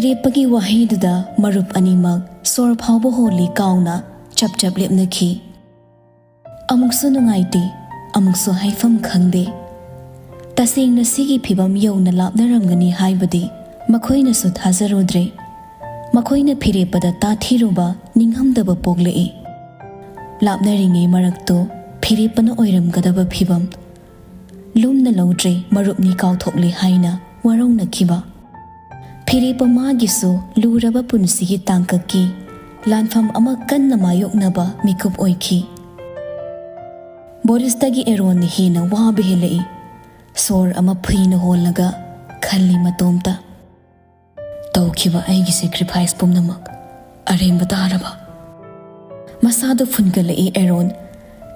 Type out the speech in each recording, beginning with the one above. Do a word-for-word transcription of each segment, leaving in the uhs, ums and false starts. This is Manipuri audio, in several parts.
ꯐꯤꯔꯦꯞꯄꯒꯤ ꯋꯥꯍꯩꯗꯨꯗ ꯃꯔꯨꯞ ꯑꯅꯤꯃꯛ ꯁꯣꯔ ꯐꯥꯎꯕ ꯍꯣꯜꯂꯤ ꯀꯥꯎꯅ ꯆꯞ ꯆꯞ ꯂꯦꯞꯅꯈꯤ꯫ ꯑꯃꯨꯛꯁꯨ ꯅꯨꯡꯉꯥꯏꯇꯦ, ꯑꯃꯨꯛꯁꯨ ꯍꯥꯏꯐꯝ ꯈꯪꯗꯦ꯫ ꯇꯁꯦꯡꯅ ꯁꯤꯒꯤ ꯐꯤꯚꯝ ꯌꯧꯅ ꯂꯥꯞꯅꯔꯝꯒꯅꯤ ꯍꯥꯏꯕꯗꯤ ꯃꯈꯣꯏꯅꯁꯨ ꯊꯥꯖꯔꯨꯗ꯭ꯔꯦ꯫ ꯃꯈꯣꯏꯅ ꯐꯤꯔꯦꯞꯄꯗ ꯇꯥꯊꯤꯔꯨꯕ ꯅꯤꯡꯉꯝꯗꯕ ꯄꯣꯛꯂꯛꯏ꯫ ꯂꯥꯞꯅꯔꯤꯉꯩ ꯃꯔꯛꯇꯨ ꯐꯤꯔꯦꯞꯄꯅ ꯑꯣꯏꯔꯝꯒꯗꯕ ꯐꯤꯚꯝ꯫ ꯂꯨꯝꯅ ꯂꯧꯗ꯭ꯔꯦ, ꯃꯔꯨꯞꯅꯤ ꯀꯥꯎꯊꯣꯛꯂꯦ ꯍꯥꯏꯅ ꯋꯥꯔꯧꯅꯈꯤꯕ꯫ ꯐꯤꯔꯦꯞꯄ ꯃꯥꯒꯤꯁꯨ ꯂꯨꯔꯕ ꯄꯨꯟꯁꯤꯒꯤ ꯇꯥꯡꯀꯛꯀꯤ ꯂꯥꯟꯐꯝ ꯑꯃ ꯀꯟꯅ ꯃꯥꯌꯣꯛꯅꯕ ꯃꯤꯀꯨꯞ ꯑꯣꯏꯈꯤ꯫ ꯕꯣꯔꯤꯁꯇꯒꯤ ꯑꯦꯔꯣꯟꯅ ꯍꯦꯟꯅ ꯋꯥꯕ ꯍꯦꯜꯂꯛꯏ꯫ ꯁꯣꯔ ꯑꯃ ꯐꯨꯏꯅ ꯍꯣꯜꯂꯒ ꯈꯜꯂꯤ ꯃꯇꯣꯝꯇ, "ꯇꯧꯈꯤꯕ ꯑꯩꯒꯤ ꯁꯦꯀ꯭ꯔꯤꯐꯥꯏꯁ ꯄꯨꯝꯅꯃꯛ ꯑꯔꯦꯝꯕ ꯇꯥꯔꯕ?" ꯃꯁꯥꯗꯣ ꯐꯨꯟꯒꯠꯂꯛꯏ ꯑꯦꯔꯣꯟ꯫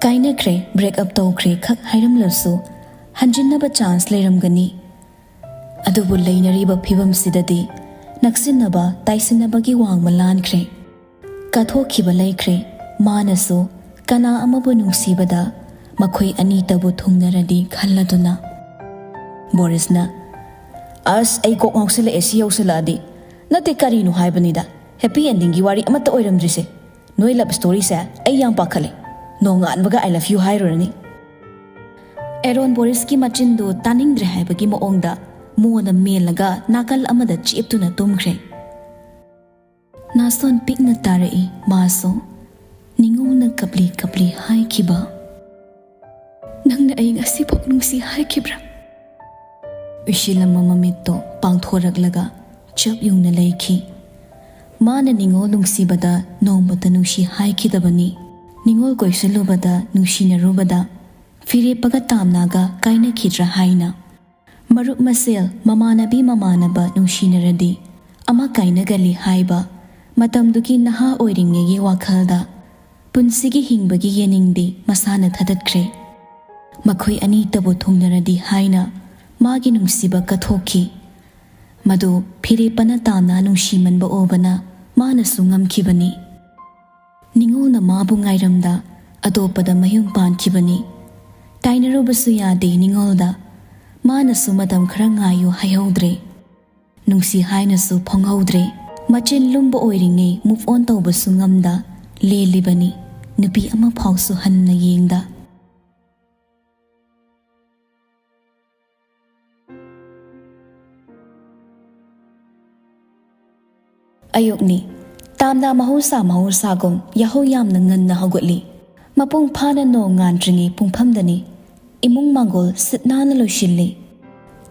ꯀꯥꯏꯅꯈ꯭ꯔꯦ, ꯕ꯭ꯔꯦꯛ ꯑꯞ ꯇꯧꯈ꯭ꯔꯦ ꯈꯛ ꯍꯥꯏꯔꯝꯂꯁꯨ ꯍꯟꯖꯤꯟꯅꯕ ꯆꯥꯟꯁ ꯂꯩꯔꯝꯒꯅꯤ꯫ ꯑꯗꯨꯕꯨ ꯂꯩꯅꯔꯤꯕ ꯐꯤꯕꯝꯁꯤꯗꯗꯤ ꯅꯛꯁꯤꯟꯅꯕ, ꯇꯥꯏꯁꯤꯟꯅꯕꯒꯤ ꯋꯥꯡꯃ ꯂꯥꯟꯈ꯭ꯔꯦ꯫ ꯀꯠꯊꯣꯛꯈꯤꯕ ꯂꯩꯈ꯭ꯔꯦ꯫ ꯃꯥꯅꯁꯨ ꯀꯅꯥ ꯑꯃꯕꯨ ꯅꯨꯡꯁꯤꯕꯗ ꯃꯈꯣꯏ ꯑꯅꯤꯇꯕꯨ ꯊꯨꯡꯅꯔꯗꯤ ꯈꯜꯂꯗꯨꯅ꯫ ꯕꯣꯔꯤꯁꯅ, "ꯑꯁ, ꯑꯩ ꯀꯣꯛ ꯉꯥꯎꯁꯤꯜꯂꯛꯑꯦ ꯁꯤ ꯌꯧꯁꯤꯜꯂꯛꯑꯗꯤ꯫ ꯅꯠꯇꯦ, ꯀꯔꯤꯅꯣ ꯍꯥꯏꯕꯅꯤꯗ, ꯍꯦꯄꯤ ꯑꯦꯟꯗꯤꯡꯒꯤ ꯋꯥꯔꯤ ꯑꯃꯠꯇ ꯑꯣꯏꯔꯝꯗ꯭ꯔꯤꯁꯦ꯫ ꯅꯣꯏ ꯂꯞ ꯁ꯭ꯇꯣꯔꯤꯁꯦ ꯑꯩ ꯌꯥꯝ ꯄꯥꯈꯠꯂꯦ꯫ ꯅꯣꯡꯉꯥꯟꯕꯒ I love you ꯍꯥꯏꯔꯨꯔꯅꯤ꯫" ꯑꯦꯔꯣꯟ ꯕꯣꯔꯤꯁꯀꯤ ꯃꯆꯤꯟꯗꯨ ꯇꯥꯅꯤꯡꯗ꯭ꯔꯦ ꯍꯥꯏꯕꯒꯤ ꯃꯑꯣꯡꯗ ꯃꯣꯟꯅ ꯃꯦꯜꯂꯒ ꯅꯥꯀꯜ ꯑꯃꯗ ꯆꯦꯞꯇꯨꯅ ꯇꯨꯝꯈ꯭ꯔꯦ꯫ ꯅꯥꯁꯣꯟ ꯄꯤꯛꯅ ꯇꯥꯔꯛꯏ ꯃꯥꯁꯨ꯫ ꯅꯤꯉꯣꯜꯅ ꯀꯞꯂꯤ ꯀꯞꯂꯤ ꯍꯥꯏꯈꯤꯕ, "ꯅꯪꯅ ꯑꯩ ꯉꯁꯤꯐꯥꯎ ꯅꯨꯡꯁꯤ ꯍꯥꯏꯈꯤꯕ꯭ꯔꯥ?" ꯎꯏꯁꯤꯜꯂꯝꯕ ꯃꯃꯤꯠꯇꯣ ꯄꯥꯡꯊꯣꯔꯛꯂꯒ ꯆꯞ ꯌꯨꯡꯅ ꯂꯩꯈꯤ꯫ ꯃꯥꯅ ꯅꯤꯉꯣꯜ ꯅꯨꯡꯁꯤꯕꯗ ꯅꯣꯡꯃꯇ ꯅꯨꯡꯁꯤ ꯍꯥꯏꯈꯤꯗꯕꯅꯤ꯫ ꯅꯤꯉꯣꯜ ꯀꯣꯏꯁꯜꯂꯨꯕꯗ, ꯅꯨꯡꯁꯤꯅꯔꯨꯕꯗ ꯐꯤꯔꯦꯞꯄꯒ ꯇꯥꯝꯅꯒ ꯀꯥꯏꯅꯈꯤꯗ꯭ꯔꯥ ꯍꯥꯏꯅ꯫ ꯃꯔꯨꯞ ꯃꯁꯦꯜ, ꯃꯃꯥꯟꯅꯕꯤ ꯃꯃꯥꯟꯅꯕ ꯅꯨꯡꯁꯤꯅꯔꯗꯤ ꯑꯃ ꯀꯥꯏꯅꯒꯜꯂꯤ ꯍꯥꯏꯕ ꯃꯇꯝꯗꯨꯒꯤ ꯅꯍꯥ ꯑꯣꯏꯔꯤꯉꯩꯒꯤ ꯋꯥꯈꯜꯗ ꯄꯨꯟꯁꯤꯒꯤ ꯍꯤꯡꯕꯒꯤ ꯌꯦꯅꯤꯡꯗꯤ ꯃꯁꯥꯅ ꯊꯗꯠꯈ꯭ꯔꯦ꯫ ꯃꯈꯣꯏ ꯑꯅꯤꯇꯕꯨ ꯊꯨꯡꯅꯔꯗꯤ ꯍꯥꯏꯅ ꯃꯥꯒꯤ ꯅꯨꯡꯁꯤꯕ ꯀꯠꯊꯣꯛꯈꯤ꯫ ꯃꯗꯨ ꯐꯤꯔꯦꯞꯄꯅ ꯇꯥꯝꯅ ꯅꯨꯡꯁꯤꯃꯟꯕ ꯎꯕꯅ ꯃꯥꯅꯁꯨ ꯉꯝꯈꯤꯕꯅꯤ꯫ ꯅꯤꯉꯣꯜꯅ ꯃꯥꯕꯨ ꯉꯥꯏꯔꯝꯗ ꯑꯇꯣꯞꯄꯗ ꯃꯌꯨꯝ ꯄꯥꯟꯈꯤꯕꯅꯤ꯫ ꯇꯥꯏꯅꯔꯨꯕꯁꯨ ꯌꯥꯗꯦ ꯅꯤꯉꯣꯜꯗ꯫ ꯃꯥꯅꯁꯨ ꯃꯇꯝ ꯈꯔ ꯉꯥꯏꯌꯨ ꯍꯥꯏꯍꯧꯗ꯭ꯔꯦ꯫ ꯅꯨꯡꯁꯤ ꯍꯥꯏꯅꯁꯨ ꯐꯣꯡꯍꯧꯗ꯭ꯔꯦ꯫ ꯃꯆꯤꯟ ꯂꯨꯝꯕ ꯑꯣꯏꯔꯤꯉꯩ move on ꯇꯧꯕꯁꯨ ꯉꯝꯗ ꯂꯦꯜꯂꯤꯕꯅꯤ, ꯅꯨꯄꯤ ꯑꯃꯐꯥꯎꯁꯨ ꯍꯟꯅ ꯌꯦꯡꯗ꯫ ꯑꯌꯨꯛꯅꯤ꯫ ꯇꯥꯝꯅ ꯃꯍꯧꯁꯥ ꯃꯍꯧꯁꯥꯒꯨꯝ ꯌꯥꯍꯧ ꯌꯥꯝꯅ ꯉꯟꯅ ꯍꯧꯒꯠꯂꯤ꯫ ꯃꯄꯨꯡ ꯐꯥꯅ ꯅꯣꯡ ꯉꯥꯟꯗ꯭ꯔꯤꯉꯩ ꯄꯨꯡꯐꯝꯗꯅꯤ꯫ ꯏꯃꯨꯡ ꯃꯥꯡꯒꯣꯜ ꯁꯤꯠ ꯅꯥꯟꯅ ꯂꯣꯏꯁꯤꯜꯂꯤ꯫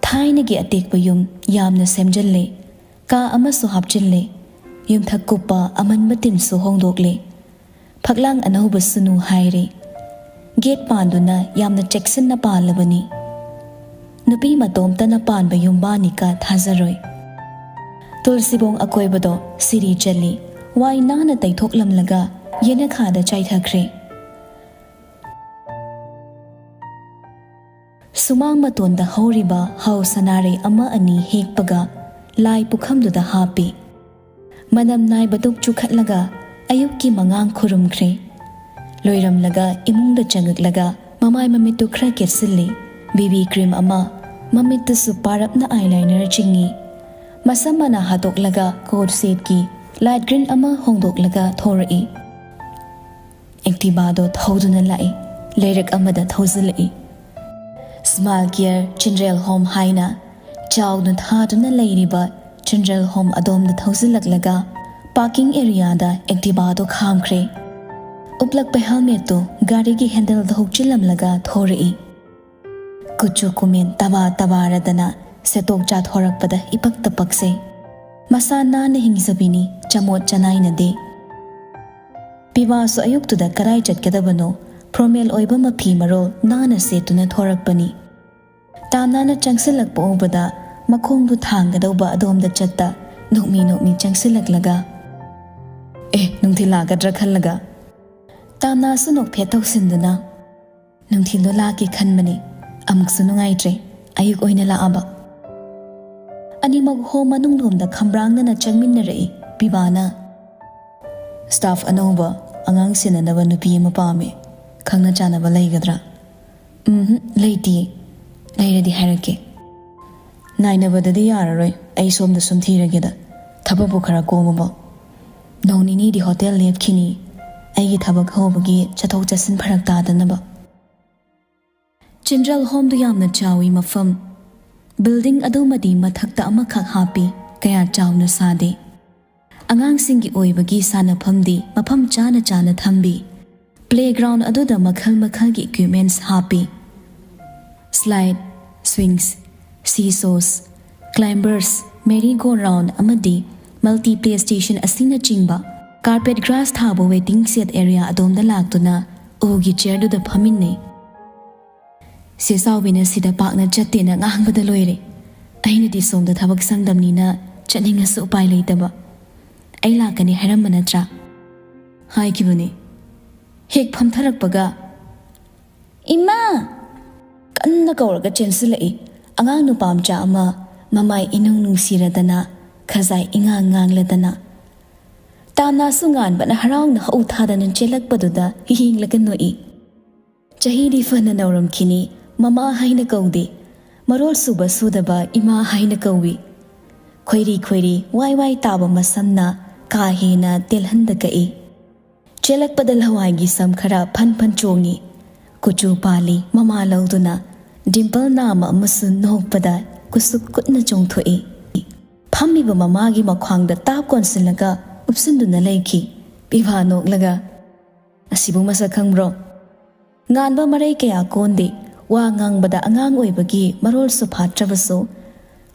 ꯊꯥꯏꯅꯒꯤ ꯑꯇꯦꯛꯄ ꯌꯨꯝ ꯌꯥꯝꯅ ꯁꯦꯝꯖꯤꯜꯂꯦ꯫ ꯀꯥ ꯑꯃꯁꯨ ꯍꯥꯞꯆꯤꯜꯂꯦ꯫ ꯌꯨꯝꯊꯛ ꯀꯨꯞꯄ ꯑꯃꯟꯕ ꯇꯤꯟꯁꯨ ꯍꯣꯡꯗꯣꯛꯂꯦ꯫ ꯐꯛꯂꯥꯡ ꯑꯅꯧꯕ ꯁꯨꯅꯨ ꯍꯥꯏꯔꯦ꯫ ꯒꯦꯠ ꯄꯥꯟꯗꯨꯅ ꯌꯥꯝꯅ ꯆꯦꯛꯁꯤꯟꯅ ꯄꯥꯜꯂꯕꯅꯤ꯫ ꯅꯨꯄꯤ ꯃꯇꯣꯝꯇꯅ ꯄꯥꯟꯕ ꯌꯨꯝꯕꯥꯟꯅꯤꯀ ꯊꯥꯖꯔꯣꯏ꯫ ꯇꯨꯜꯁꯤꯕꯣꯡ ꯑꯀꯣꯏꯕꯗꯣ ꯁꯤꯔꯤ ꯆꯜꯂꯤ꯫ ꯋꯥꯏ ꯅꯥꯟꯅ ꯇꯩꯊꯣꯛꯂꯝꯂꯒ ꯌꯦꯅꯈꯥꯗ ꯆꯥꯏꯊꯈ꯭ꯔꯦ꯫ ꯁꯨꯃꯥꯡ ꯃꯇꯣꯟꯗ ꯍꯧꯔꯤꯕ ꯍꯥꯎ ꯁꯅꯥꯔꯩ ꯑꯃ ꯑꯅꯤ ꯍꯦꯛꯄꯒ ꯂꯥꯏ ꯄꯨꯈꯝꯗꯨꯗ ꯍꯥꯞꯄꯤ꯫ ꯃꯅꯝ ꯅꯥꯏꯕꯗꯨ ꯆꯨꯈꯠꯂꯒ ꯑꯌꯨꯛꯀꯤ ꯃꯉꯥꯡ ꯈꯨꯔꯨꯝꯈ꯭ꯔꯦ꯫ ꯂꯣꯏꯔꯝꯂꯒ ꯏꯃꯨꯡꯗ ꯆꯪꯉꯛꯂꯒ ꯃꯃꯥꯏ ꯃꯃꯤꯠꯇꯨ ꯈꯔ ꯀꯦꯠꯁꯤꯜꯂꯤ꯫ ꯕꯤ ꯕꯤ cream ꯑꯃ, ꯃꯃꯤꯠꯇꯁꯨ ꯄꯥꯔꯞꯅ eyeliner ꯆꯤꯡꯉꯤ꯫ ꯃꯁꯝ ꯃꯅꯥ ꯍꯥꯠꯇꯣꯛꯂꯒ coat setꯀꯤ light green ꯑꯃ ꯍꯣꯡꯗꯣꯛꯂꯒ ꯊꯣꯔꯛꯏ꯫ Activaꯗꯣ ꯊꯧꯗꯨꯅ ꯂꯥꯛꯏ꯫ ꯂꯩꯔꯛ ꯑꯃꯗ ꯊꯧꯖꯤꯜꯂꯛꯏ꯫ Smile Care Children Home ꯍꯥꯏꯅ ꯆꯥꯎꯅ ꯊꯥꯗꯨꯅ ꯂꯩꯔꯤꯕ Children Home ꯑꯗꯣꯝꯗ ꯊꯧꯖꯤꯜꯂꯛꯂꯒ parking areaꯗ Activaꯗꯣ ꯈꯥꯝꯈ꯭ꯔꯦ꯫ ꯎꯞꯂꯛꯄ helmetꯇꯨ ꯒꯥꯔꯤꯒꯤ handleꯗ ꯍꯨꯛꯆꯤꯜꯂꯝꯂꯒ ꯊꯣꯔꯛꯏ꯫ ꯀꯨꯆꯨ ꯀꯨꯃꯦꯟ ꯇꯕꯥ ꯇꯕꯥꯔꯗꯅ ꯁꯦꯇꯣꯛ ꯆꯥꯊꯣꯔꯛꯄꯗ ꯏꯄꯛꯇ ꯄꯛꯆꯩ꯫ ꯃꯁꯥ ꯅꯥꯟꯅ ꯍꯤꯡꯖꯕꯤꯅꯤ, ꯆꯃꯣꯠ ꯆꯅꯥꯏꯅꯗꯦ꯫ ꯄꯤꯕꯥꯁꯨ ꯑꯌꯨꯛꯇꯨꯗ ꯀꯗꯥꯏ ꯆꯠꯀꯗꯕꯅꯣ, formal ꯑꯣꯏꯕ ꯃꯐꯤ ꯃꯔꯣꯜ ꯅꯥꯟꯅ ꯁꯦꯠꯇꯨꯅ ꯊꯣꯔꯛꯄꯅꯤ꯫ ꯇꯥꯝꯅꯥꯅ ꯆꯪꯁꯤꯜꯂꯛꯄ ꯎꯕꯗ ꯃꯈꯣꯡꯗꯨ ꯊꯥꯡꯒꯗꯧꯕ ꯑꯗꯣꯝꯗ ꯆꯠꯇ ꯅꯣꯛꯃꯤ ꯅꯣꯛꯃꯤ ꯆꯪꯁꯤꯜꯂꯛꯂꯒ, "ꯑꯦ, ꯅꯨꯡꯊꯤꯜ ꯂꯥꯛꯀꯗ꯭ꯔꯥ ꯈꯜꯂꯒ?" ꯇꯥꯝꯅꯥꯁꯨ ꯅꯣꯛꯐꯦꯠ ꯇꯧꯁꯤꯟꯗꯨꯅ, "ꯅꯨꯡꯊꯤꯜꯗꯣ ꯂꯥꯛꯀꯦ ꯈꯟꯕꯅꯤ, ꯑꯃꯨꯛꯁꯨ ꯅꯨꯡꯉꯥꯏꯇ꯭ꯔꯦ, ꯑꯌꯨꯛ ꯑꯣꯏꯅ ꯂꯥꯛꯑꯕ꯫" ꯑꯅꯤꯃꯛ hall ꯃꯅꯨꯡꯂꯣꯝꯗ ꯈꯝꯕ꯭ꯔꯥꯡꯅꯅ ꯆꯪꯃꯤꯟꯅꯔꯛꯏ꯫ ꯄꯤꯕꯥꯅ, "Staff ꯑꯅꯧꯕ, ꯑꯉꯥꯡ ꯁꯦꯟꯅꯅꯕ ꯅꯨꯄꯤ ꯑꯃ ꯄꯥꯝꯃꯦ, ꯈꯪꯅ ꯆꯥꯟꯅꯕ ꯂꯩꯒꯗ꯭ꯔꯥ?" "ꯎꯝ, ꯂꯩꯇꯤꯌꯦ, ꯂꯩꯔꯗꯤ ꯍꯥꯏꯔꯛꯀꯦ꯫ ꯅꯥꯏꯅꯕꯗꯗꯤ ꯌꯥꯔꯔꯣꯏ, ꯑꯩ ꯁꯣꯝꯗ ꯁꯨꯝ ꯊꯤꯔꯒꯦꯗ, ꯊꯕꯛꯄꯨ ꯈꯔ ꯀꯣꯝꯃꯕꯣ? ꯅꯣꯡ ꯅꯤꯅꯤꯗꯤ ꯍꯣꯇꯦꯜ ꯂꯦꯞꯈꯤꯅꯤ, ꯑꯩꯒꯤ ꯊꯕꯛ ꯍꯧꯕꯒꯤ ꯆꯠꯊꯣꯛ ꯆꯠꯁꯤꯟ ꯐꯔꯛ ꯇꯥꯗꯅꯕ꯫ ꯆꯤꯜꯗ꯭ꯔꯦꯟ ꯍꯣꯝꯗꯨ ꯌꯥꯝꯅ ꯆꯥꯎꯏ ꯃꯐꯝ꯫ ꯕꯤꯜꯗꯤꯡ ꯑꯗꯨꯃꯗꯤ ꯃꯊꯛꯇ ꯑꯃꯈꯛ ꯍꯥꯞꯄꯤ, ꯀꯌꯥ ꯆꯥꯎꯅ ꯁꯥꯗꯦ꯫ ꯑꯉꯥꯡꯁꯤꯡꯒꯤ ꯑꯣꯏꯕꯒꯤ ꯁꯥꯟꯅꯐꯝꯗꯤ ꯃꯐꯝ ꯆꯥꯅ ꯆꯥꯅ ꯊꯝꯕꯤ꯫ ꯄ꯭ꯂꯦꯒ꯭ꯔꯥꯎꯟ ꯑꯗꯨꯗ ꯃꯈꯜ ꯃꯈꯜꯒꯤ ꯏꯀ꯭ꯋꯤꯞꯃꯦꯟꯠꯁ ꯍꯥꯞꯄꯤ꯫ Slide, swings, ꯁꯤꯁꯣꯁ, ꯀ꯭ꯂꯥꯏꯝꯕꯔꯁ, Mary GO round ꯑꯃꯗꯤ ꯃꯜꯇꯤ ꯄ꯭ꯂꯦ ꯁ꯭ꯇꯦꯁꯟ ꯑꯁꯤꯅꯆꯤꯡꯕ꯫ ꯀꯥꯔꯄꯦꯠ ꯒ꯭ꯔꯥꯁ ꯊꯥꯕ ꯋꯦꯇꯤꯡ ꯁꯦꯗ ꯑꯦꯔꯤꯌꯥ ꯑꯗꯣꯝꯗ ꯂꯥꯛꯇꯨꯅ ꯎꯒꯤ ꯆꯤꯌꯔꯗꯨꯗ ꯐꯝꯃꯤꯟꯅꯩ꯫ ꯁꯦ ꯆꯥꯎꯕꯤꯅ ꯁꯤꯗ ꯄꯥꯛꯅ ꯆꯠꯇꯦꯅ ꯉꯥꯡꯕꯗ ꯂꯣꯏꯔꯦ꯫ ꯑꯩꯅꯗꯤ ꯁꯣꯝꯗ ꯊꯕꯛ ꯁꯪꯗꯝꯅꯤꯅ ꯆꯠꯅꯤꯡꯉꯁꯨ ꯎꯄꯥꯏ ꯂꯩꯇꯕ꯫ "ꯑꯩ ꯂꯥꯛꯀꯅꯤ ꯍꯥꯏꯔꯝꯕ ꯅꯠꯇ꯭ꯔꯥ?" "ꯍꯥꯏꯈꯤꯕꯅꯤ꯫" ꯍꯦꯛ ꯐꯝꯊꯔꯛꯄꯒ, "ꯏꯃꯥ!" ꯀꯟꯅ ꯀꯧꯔꯒ ꯆꯦꯟꯁꯤꯜꯂꯛꯏ꯫ ꯑꯉꯥꯡ ꯅꯨꯄꯥ ꯃꯆꯥ ꯑꯃ, ꯃꯃꯥꯏ ꯏꯅꯨꯡ ꯅꯨꯡꯁꯤꯔꯗꯅ, ꯈꯖꯥꯏ ꯏꯉꯥꯡ ꯉꯥꯡꯂꯗꯅ꯫ ꯇꯥꯝꯅꯥꯁꯨ ꯉꯥꯟꯕꯅ ꯍꯔꯥꯎꯅ ꯍꯧ ꯊꯥꯗꯅ ꯆꯦꯜꯂꯛꯄꯗꯨꯗ ꯌꯦꯡꯂꯒ ꯅꯣꯛꯏ꯫ ꯆꯍꯤꯗꯤ ꯐꯅ ꯅꯧꯔꯝꯈꯤꯅꯤ, ꯃꯃꯥ ꯍꯥꯏꯅ ꯀꯧꯗꯦ꯫ ꯃꯔꯣꯜ ꯁꯨꯕ ꯁꯨꯗꯕ ꯏꯃꯥ ꯍꯥꯏꯅ ꯀꯧꯏ꯫ ꯈꯣꯏꯔꯤ ꯈꯣꯏꯔꯤ ꯋꯥꯏ ꯋꯥꯏ ꯇꯥꯕ ꯃꯁꯝꯅ ꯀꯥ ꯍꯦꯟꯅ ꯇꯦꯜꯍꯟꯗ ꯀꯛꯏ꯫ ꯆꯦꯜꯂꯛꯄꯗ ꯂꯋꯥꯏꯒꯤ ꯁꯝ ꯈꯔ ꯐꯟ ꯐꯟ ꯆꯣꯡꯏ꯫ ꯀꯨꯆꯨ ꯄꯥꯜꯂꯤ ꯃꯃꯥ ꯂꯧꯗꯨꯅ꯫ ꯗꯤꯝꯄꯜ ꯅꯥꯝꯃ ꯑꯃꯁꯨ ꯅꯣꯛꯄꯗ ꯀꯨꯁꯨꯛ ꯀꯨꯠꯅ ꯆꯣꯡꯊꯣꯛꯏ꯫ ꯐꯝꯃꯤꯕ ꯃꯃꯥꯒꯤ ꯃꯈ꯭ꯋꯥꯡꯗ ꯇꯥꯞ ꯀꯣꯟꯁꯤꯜꯂꯒ ꯎꯞꯁꯤꯟꯗꯨꯅ ꯂꯩꯈꯤ꯫ ꯄꯤꯚꯥ ꯅꯣꯛꯂꯒ, "ꯑꯁꯤꯕꯨ ꯃꯁꯛ ꯈꯪꯕ꯭ꯔꯣ?" ꯉꯥꯟꯕ ꯃꯔꯩ ꯀꯌꯥ ꯀꯣꯟꯗꯦ꯫ ꯋꯥ ꯉꯥꯡꯕꯗ ꯑꯉꯥꯡ ꯑꯣꯏꯕꯒꯤ ꯃꯔꯣꯜꯁꯨ ꯐꯥꯠꯇ꯭ꯔꯕꯁꯨ,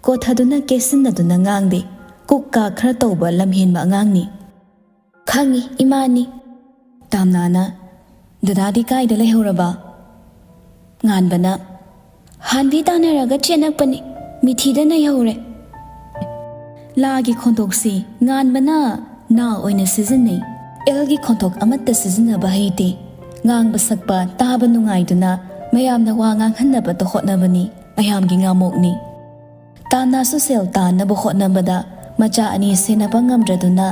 ꯀꯣꯊꯗꯨꯅ ꯀꯦꯁꯤꯟꯅꯗꯨꯅ ꯉꯥꯡꯗꯦ꯫ ꯀꯨꯛ ꯀꯥꯛ ꯈꯔ ꯇꯧꯕ ꯂꯝꯍꯦꯟꯕ ꯑꯉꯥꯡꯅꯤ꯫ "ꯈꯪꯉꯤ, ꯏꯃꯥꯅꯤ꯫" ꯇꯥꯝꯅꯥꯅ, "ꯗꯗꯥꯗꯤ ꯀꯥꯏꯗ ꯂꯩꯍꯧꯔꯕ?" ꯉꯥꯟꯕꯅ, "ꯍꯥꯟꯕꯤ ꯇꯥꯟꯅꯔꯒ ꯆꯦꯟꯅꯛꯄꯅꯤ, ꯃꯤꯊꯤꯗ ꯅꯩꯍꯧꯔꯦ꯫" ꯂꯥꯒꯤ ꯈꯣꯟꯊꯣꯛꯁꯤ ꯉꯥꯟꯕꯅ ꯅꯥ ꯑꯣꯏꯅ ꯁꯤꯖꯤꯟꯅꯩ꯫ ꯑꯦꯜꯒꯤ ꯈꯣꯟꯊꯣꯛ ꯑꯃꯠꯇ ꯁꯤꯖꯤꯟꯅꯕ ꯍꯩꯇꯦ꯫ ꯉꯥꯡꯕ ꯁꯛꯄ ꯇꯥꯕ ꯅꯨꯡꯉꯥꯏꯗꯨꯅ ꯃꯌꯥꯝꯅ ꯋꯥ ꯉꯥꯡꯍꯟꯅꯕꯇ ꯍꯣꯠꯅꯕꯅꯤ, ꯃꯌꯥꯝꯒꯤ ꯉꯥꯃꯣꯛꯅꯤ꯫ ꯇꯥꯝꯅꯥꯁꯨ ꯁꯦꯜ ꯇꯥꯟꯅꯕ ꯍꯣꯠꯅꯕꯗ ꯃꯆꯥ ꯑꯅꯤ ꯁꯦꯟꯅꯕ ꯉꯝꯗ꯭ꯔꯗꯨꯅ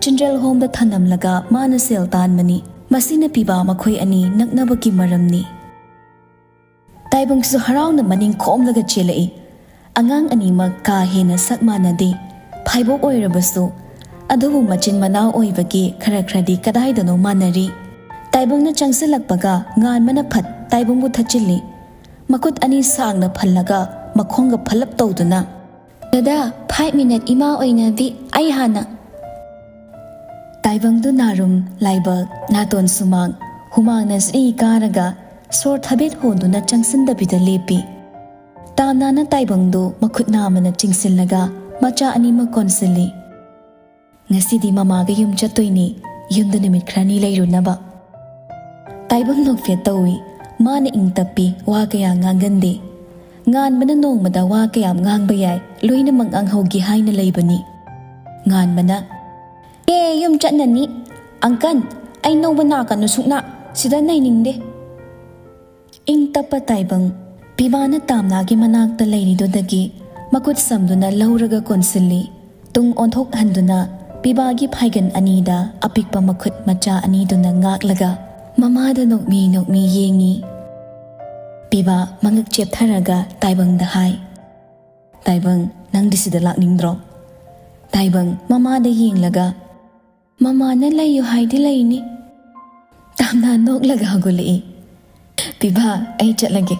ꯆꯤꯜꯗ꯭ꯔꯦꯟ ꯍꯣꯝꯗ ꯊꯅꯝꯂꯒ ꯃꯥꯅ ꯁꯦꯜ ꯇꯥꯟꯕꯅꯤ꯫ ꯃꯁꯤꯅ ꯄꯤꯕꯥ ꯃꯈꯣꯏ ꯑꯅꯤ ꯅꯛꯅꯕꯒꯤ ꯃꯔꯝꯅꯤ꯫ ꯇꯥꯏꯕꯪꯁꯨ ꯍꯔꯥꯎꯅ ꯃꯅꯤꯡ ꯈꯣꯝꯂꯒ ꯆꯦꯜꯂꯛꯏ꯫ ꯑꯉꯥꯡ ꯑꯅꯤꯃꯛ ꯀꯥ ꯍꯦꯟꯅ ꯁꯛ ꯃꯥꯟꯅꯗꯦ꯫ ꯐꯥꯏꯕꯣꯛ ꯑꯣꯏꯔꯕꯁꯨ, ꯑꯗꯨꯕꯨ ꯃꯆꯤꯟ ꯃꯅꯥꯎ ꯑꯣꯏꯕꯒꯤ ꯈꯔ ꯈꯔꯗꯤ ꯀꯗꯥꯏꯗꯅꯣ ꯃꯥꯟꯅꯔꯤ꯫ ꯇꯥꯏꯕꯪꯅ ꯆꯪꯁꯤꯜꯂꯛꯄꯒ ꯉꯥꯟꯕꯅ ꯐꯠ ꯇꯥꯏꯕꯪꯕꯨ ꯊꯠꯆꯤꯜꯂꯤ꯫ ꯃꯈꯨꯠ ꯑꯅꯤ ꯁꯥꯡꯅ ꯐꯜꯂꯒ ꯃꯈꯣꯡꯒ ꯐꯜꯂꯞ ꯇꯧꯗꯨꯅ, "ꯗꯗꯥ, ꯐꯥꯏꯚ ꯃꯤꯅꯠ ꯏꯃꯥ ꯑꯣꯏꯅꯕꯤ, ꯑꯩ ꯍꯥꯟꯅ!" ꯇꯥꯏꯕꯪꯗꯨ ꯅꯥꯔꯨꯝ, ꯂꯥꯏꯕꯛ, ꯅꯥꯇꯣꯟ ꯁꯨꯃꯥꯡ, ꯍꯨꯃꯥꯡꯅ ꯖ꯭ꯔꯤ ꯀꯥꯔꯒ ꯁꯣꯔ ꯊꯕꯦꯠ ꯍꯣꯟꯗꯨꯅ ꯆꯪꯁꯤꯟꯗꯕꯤꯗ ꯂꯦꯞꯄꯤ꯫ ꯇꯥꯝꯅꯥꯅ ꯇꯥꯏꯕꯪꯗꯨ ꯃꯈꯨꯠ ꯅꯥꯝꯃꯅ ꯆꯤꯡꯁꯤꯜꯂꯒ ꯃꯆꯥ ꯑꯅꯤꯃꯛ ꯀꯣꯟꯁꯤꯜꯂꯤ꯫ "ꯉꯁꯤꯗꯤ ꯃꯃꯥꯒ ꯌꯨꯝ ꯆꯠꯇꯣꯏꯅꯤ, ꯌꯨꯝꯗ ꯅꯨꯃꯤꯠ ꯈꯔꯅꯤ ꯂꯩꯔꯨꯅꯕ꯫" ꯇꯥꯏꯕꯪ ꯅꯣꯛꯐꯦꯠ ꯇꯧꯏ꯫ ꯃꯥꯅ ꯏꯪ ꯇꯞꯄꯤ, ꯋꯥ ꯀꯌꯥ ꯉꯥꯡꯒꯟꯗꯦ꯫ ꯉꯥꯟꯕꯅ ꯅꯣꯡꯃꯗ ꯋꯥ ꯀꯌꯥꯝ ꯉꯥꯡꯕ ꯌꯥꯏ, ꯂꯣꯏꯅꯃꯛ ꯉꯥꯡꯍꯧꯒꯦ ꯍꯥꯏꯅ ꯂꯩꯕꯅꯤ꯫ ꯉꯥꯟꯕꯅ, "ꯑꯦ, ꯌꯨꯝ ꯆꯠꯅꯅꯤ꯫ ꯑꯪꯀꯜ, ꯑꯩ ꯅꯧꯕ ꯅꯥꯀꯅꯨ ꯁꯨꯛꯅꯥ, ꯁꯤꯗ ꯅꯩꯅꯤꯡꯗꯦ꯫" ꯏꯪ ꯇꯞꯄ ꯇꯥꯏꯕꯪ꯫ ꯄꯤꯕꯥꯅ ꯇꯥꯝꯅꯥꯒꯤ ꯃꯅꯥꯛꯇ ꯂꯩꯔꯤꯗꯨꯗꯒꯤ ꯃꯈꯨꯠ ꯁꯝꯗꯨꯅ ꯂꯧꯔꯒ ꯀꯣꯟꯁꯤꯜꯂꯤ꯫ ꯇꯨꯡ ꯑꯣꯟꯊꯣꯛꯍꯟꯗꯨꯅ ꯄꯤꯕꯥꯒꯤ ꯐꯥꯏꯒꯟ ꯑꯅꯤꯗ ꯑꯄꯤꯛꯄ ꯃꯈꯨꯠ ꯃꯆꯥ ꯑꯅꯤꯗꯨꯅ ꯉꯥꯛꯂꯒ ꯃꯃꯥꯗ ꯅꯣꯛꯃꯤ ꯅꯣꯛꯃꯤ ꯌꯦꯡꯉꯤ꯫ ꯄꯤꯕꯥ ꯃꯉꯛ ꯆꯦꯞꯊꯔꯒ ꯇꯥꯏꯕꯪꯗ ꯍꯥꯏ, "ꯇꯥꯏꯕꯪ, ꯅꯪꯗꯤ ꯁꯤꯗ ꯂꯥꯛꯅꯤꯡꯗ꯭ꯔꯣ?" ꯇꯥꯏꯕꯪ ꯃꯃꯥꯗ ꯌꯦꯡꯂꯒ, "ꯃꯃꯥꯅ ꯂꯩꯌꯨ ꯍꯥꯏꯗꯤ ꯂꯩꯅꯤ꯫" ꯇꯥꯝꯅꯥ ꯅꯣꯛꯂꯒ ꯍꯧꯒꯠꯂꯛꯏ꯫ "ꯄꯤꯕꯥ, ꯑꯩ ꯆꯠꯂꯒꯦ꯫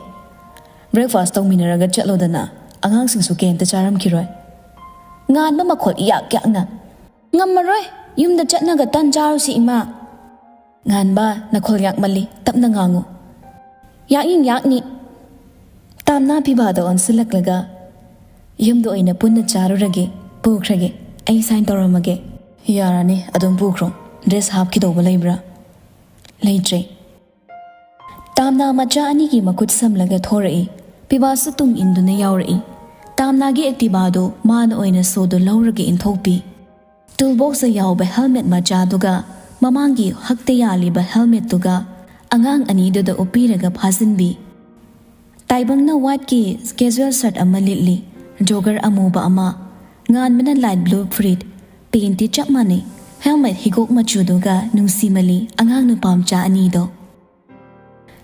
ꯕ꯭ꯔꯦꯛꯐꯥꯁ ꯇꯧꯃꯤꯟꯅꯔꯒ ꯆꯠꯂꯣꯗꯅ, ꯑꯉꯥꯡꯁꯤꯡꯁꯨ ꯀꯩꯝꯇ ꯆꯥꯔꯝꯈꯤꯔꯣꯏ꯫" ꯉꯥꯟꯕ ꯃꯈꯣꯜ ꯏꯌꯥꯛ ꯌꯥꯛꯅ, "ꯉꯝꯃꯔꯣꯏ, ꯌꯨꯝꯗ ꯆꯠꯅꯒ ꯇꯟ ꯆꯥꯔꯨꯁꯤ ꯏꯃꯥ꯫" "ꯉꯥꯟꯕ, ꯅꯈꯣꯜ ꯌꯥꯛꯃꯜꯂꯤ, ꯇꯞꯅ ꯉꯥꯡꯉꯨ꯫" "ꯌꯥꯛꯅꯤꯡ ꯌꯥꯛꯅꯤ꯫" ꯇꯥꯝꯅꯥ ꯄꯤꯕꯥꯗ ꯑꯣꯟꯁꯤꯜꯂꯛꯂꯒ, "ꯌꯨꯝꯗ ꯑꯣꯏꯅ ꯄꯨꯟꯅ ꯆꯥꯔꯨꯔꯒꯦ, ꯄꯨꯈ꯭ꯔꯒꯦ, ꯑꯩ ꯁꯥꯏꯟ ꯇꯧꯔꯝꯃꯒꯦ꯫" "ꯌꯥꯔꯅꯤ, ꯑꯗꯨꯝ ꯄꯨꯈ꯭ꯔꯣ꯫ ꯗ꯭ꯔꯦꯁ ꯍꯥꯞꯈꯤꯗꯧꯕ ꯂꯩꯕ꯭ꯔꯥ?" "ꯂꯩꯇ꯭ꯔꯦ꯫" ꯇꯥꯝꯅꯥ ꯃꯆꯥ ꯑꯅꯤꯒꯤ ꯃꯈꯨꯠ ꯁꯝꯂꯒ ꯊꯣꯔꯛꯏ꯫ ꯄꯤꯕꯥꯁꯨ ꯇꯨꯡ ꯏꯟꯗꯨꯅ ꯌꯥꯎꯔꯛꯏ꯫ ꯇꯥꯝꯅꯥꯒꯤ ꯑꯦꯛꯇꯤꯚꯥꯗꯨ ꯃꯥꯅ ꯑꯣꯏꯅ ꯁꯣꯗꯨ ꯂꯧꯔꯒ ꯏꯟꯊꯣꯛꯄꯤ꯫ ꯇꯨꯜꯕꯣꯛꯁꯇ ꯌꯥꯎꯕ ꯍꯦꯜꯃꯦꯠ ꯃꯆꯥꯗꯨꯒ ꯃꯃꯥꯡꯒꯤ ꯍꯛꯇ ꯌꯥꯜꯂꯤꯕ ꯍꯦꯜꯃꯦꯠꯇꯨꯒ ꯑꯉꯥꯡ ꯑꯅꯤꯗꯨꯗ ꯎꯞꯄꯤꯔꯒ ꯐꯥꯖꯤꯟꯕꯤ꯫ ꯇꯥꯏꯕꯪꯅ ꯋꯥꯏꯠꯀꯤ ꯀꯦꯖꯨꯋꯦꯜ ꯁꯔꯠ ꯑꯃ ꯂꯤꯠꯂꯤ, ꯖꯣꯒꯔ ꯑꯃꯨꯕ ꯑꯃ꯫ ꯉꯥꯟꯕꯅ ꯂꯥꯏꯠ ꯕ꯭ꯂꯨ ꯐꯨꯔꯤꯠ, ꯄꯦꯟꯇꯤ ꯆꯞ ꯃꯥꯟꯅꯩ꯫ ꯍꯦꯜꯃꯦꯠ ꯍꯤꯒꯣꯛ ꯃꯆꯨꯗꯨꯒ ꯅꯨꯡꯁꯤꯃꯜꯂꯤ ꯑꯉꯥꯡ ꯅꯨꯄꯥ ꯃꯆꯥ ꯑꯅꯤꯗꯣ꯫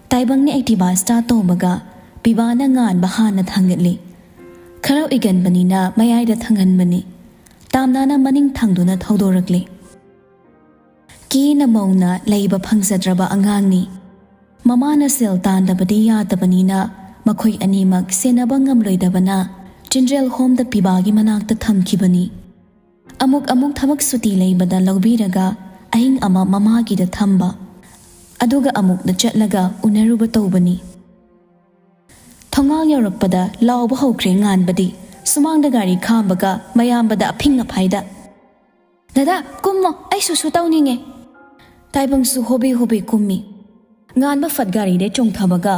ꯇꯥꯏꯕꯪꯅ ꯑꯦꯛꯇꯤꯚꯥ ꯁ꯭ꯇꯥꯔꯠ ꯇꯧꯕꯒ ꯄꯤꯕꯥꯅ ꯉꯥꯟꯕ ꯍꯥꯟꯅ ꯊꯥꯡꯒꯠꯂꯤ꯫ ꯈꯔ ꯎꯏꯒꯟꯕꯅꯤꯅ ꯃꯌꯥꯏꯗ ꯊꯪꯍꯟꯕꯅꯤ꯫ ꯇꯥꯝꯅꯥꯅ ꯃꯅꯤꯡ ꯊꯪꯗꯨꯅ ꯊꯧꯗꯣꯔꯛꯂꯤ꯫ ꯀꯦꯅ ꯃꯧꯅ ꯂꯩꯕ ꯐꯪꯖꯗ꯭ꯔꯕ ꯑꯉꯥꯡꯅꯤ꯫ ꯃꯃꯥꯅ ꯁꯦꯜ ꯇꯥꯟꯗꯕꯗꯤ ꯌꯥꯗꯕꯅꯤꯅ ꯃꯈꯣꯏ ꯑꯅꯤꯃꯛ ꯁꯦꯟꯅꯕ ꯉꯝꯂꯣꯏꯗꯕꯅ ꯆꯤꯜꯗ꯭ꯔꯦꯟ ꯍꯣꯝꯗ ꯄꯤꯕꯥꯒꯤ ꯃꯅꯥꯛꯇ ꯊꯝꯈꯤꯕꯅꯤ꯫ ꯑꯃꯨꯛ ꯑꯃꯨꯛ ꯊꯕꯛ ꯁꯨꯇꯤ ꯂꯩꯕꯗ ꯂꯧꯕꯤꯔꯒ ꯑꯍꯤꯡ ꯑꯃ ꯃꯃꯥꯒꯤꯗ ꯊꯝꯕ, ꯑꯗꯨꯒ ꯑꯃꯨꯛꯅ ꯆꯠꯂꯒ ꯎꯅꯔꯨꯕ ꯇꯧꯕꯅꯤ꯫ ꯊꯣꯡꯒꯥꯜ ꯌꯧꯔꯛꯄꯗ ꯂꯥꯎꯕ ꯍꯧꯈ꯭ꯔꯦ ꯉꯥꯟꯕꯗꯤ꯫ ꯁꯨꯃꯥꯡꯗ ꯒꯥꯔꯤ ꯈꯥꯝꯕꯒ ꯃꯌꯥꯝꯕꯗ ꯑꯐꯤꯡ ꯑꯐꯥꯏꯗ, "ꯗꯗꯥ, ꯀꯨꯝꯃꯣ, ꯑꯩ ꯁꯨꯁꯨ ꯇꯧꯅꯤꯡꯉꯦ꯫" ꯇꯥꯏꯕꯪꯁꯨ ꯍꯣꯕꯦ ꯍꯣꯕꯦ ꯀꯨꯝꯃꯤ꯫ ꯉꯥꯟꯕ ꯐꯠ ꯒꯥꯔꯤꯗꯩ ꯆꯣꯡꯊꯕꯒ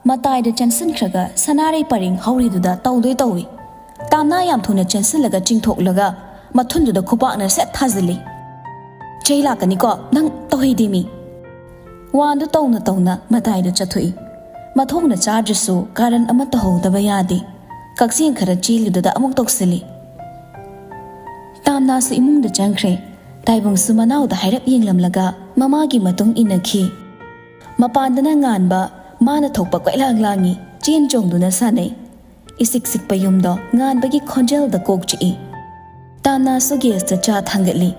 ꯃꯇꯥꯏꯗ ꯆꯦꯟꯁꯤꯟꯈ꯭ꯔꯒ ꯁꯅꯥꯔꯩ ꯄꯔꯦꯡ ꯍꯧꯔꯤꯗꯨꯗ ꯇꯧꯗꯣꯏ ꯇꯧꯏ꯫ ꯇꯥꯝꯅꯥ ꯌꯥꯝ ꯊꯨꯅ ꯆꯦꯟꯁꯤꯜꯂꯒ ꯆꯤꯡꯊꯣꯛꯂꯒ ꯃꯊꯨꯟꯗꯨꯗ ꯈꯨꯄꯥꯛꯅ ꯁꯦꯠ ꯊꯥꯖꯤꯜꯂꯤ꯫ "ꯆꯩ ꯂꯥꯛꯀꯅꯤꯀꯣ ꯅꯪ, ꯇꯧꯍꯩꯗꯦ ꯃꯤ꯫" ꯋꯥꯟꯗꯨ ꯇꯧꯅ ꯇꯧꯅ ꯃꯇꯥꯏꯗ ꯆꯠꯊꯣꯛꯏ꯫ ꯃꯊꯣꯡꯅ ꯆꯥꯗ꯭ꯔꯁꯨ ꯀꯥꯔꯟ ꯑꯃ ꯇꯧꯍꯧꯗꯕ ꯌꯥꯗꯦ꯫ ꯀꯛꯆꯦꯡ ꯈꯔ ꯆꯦꯜꯂꯤꯗꯨꯗ ꯑꯃꯨꯛ ꯇꯧꯁꯤꯜꯂꯤ꯫ ꯇꯥꯝꯅꯥꯁꯨ ꯏꯃꯨꯡꯗ ꯆꯪꯈ꯭ꯔꯦ꯫ ꯇꯥꯏꯕꯪꯁꯨ ꯃꯅꯥꯎꯗ ꯍꯥꯏꯔꯞ ꯌꯦꯡꯂꯝꯂꯒ ꯃꯃꯥꯒꯤ ꯃꯇꯨꯡ ꯏꯟꯅꯈꯤ꯫ ꯃꯄꯥꯟꯗꯅ ꯉꯥꯟꯕ ꯃꯥꯅ ꯊꯣꯛꯄ ꯀꯣꯏꯂꯥꯡ ꯂꯥꯡꯉꯤ, ꯆꯦꯟ ꯆꯣꯡꯗꯨꯅ ꯁꯥꯟꯅꯩ꯫ ꯏꯁꯤꯛ ꯁꯤꯛꯄ ꯌꯨꯝꯗꯣ ꯉꯥꯟꯕꯒꯤ ꯈꯣꯟꯖꯦꯜꯗ ꯀꯣꯛ ꯆꯤꯛꯏ꯫ ꯇꯥꯝꯅꯥꯁꯨ ꯒꯦꯁꯇ ꯆꯥ ꯊꯥꯡꯒꯠꯂꯤ꯫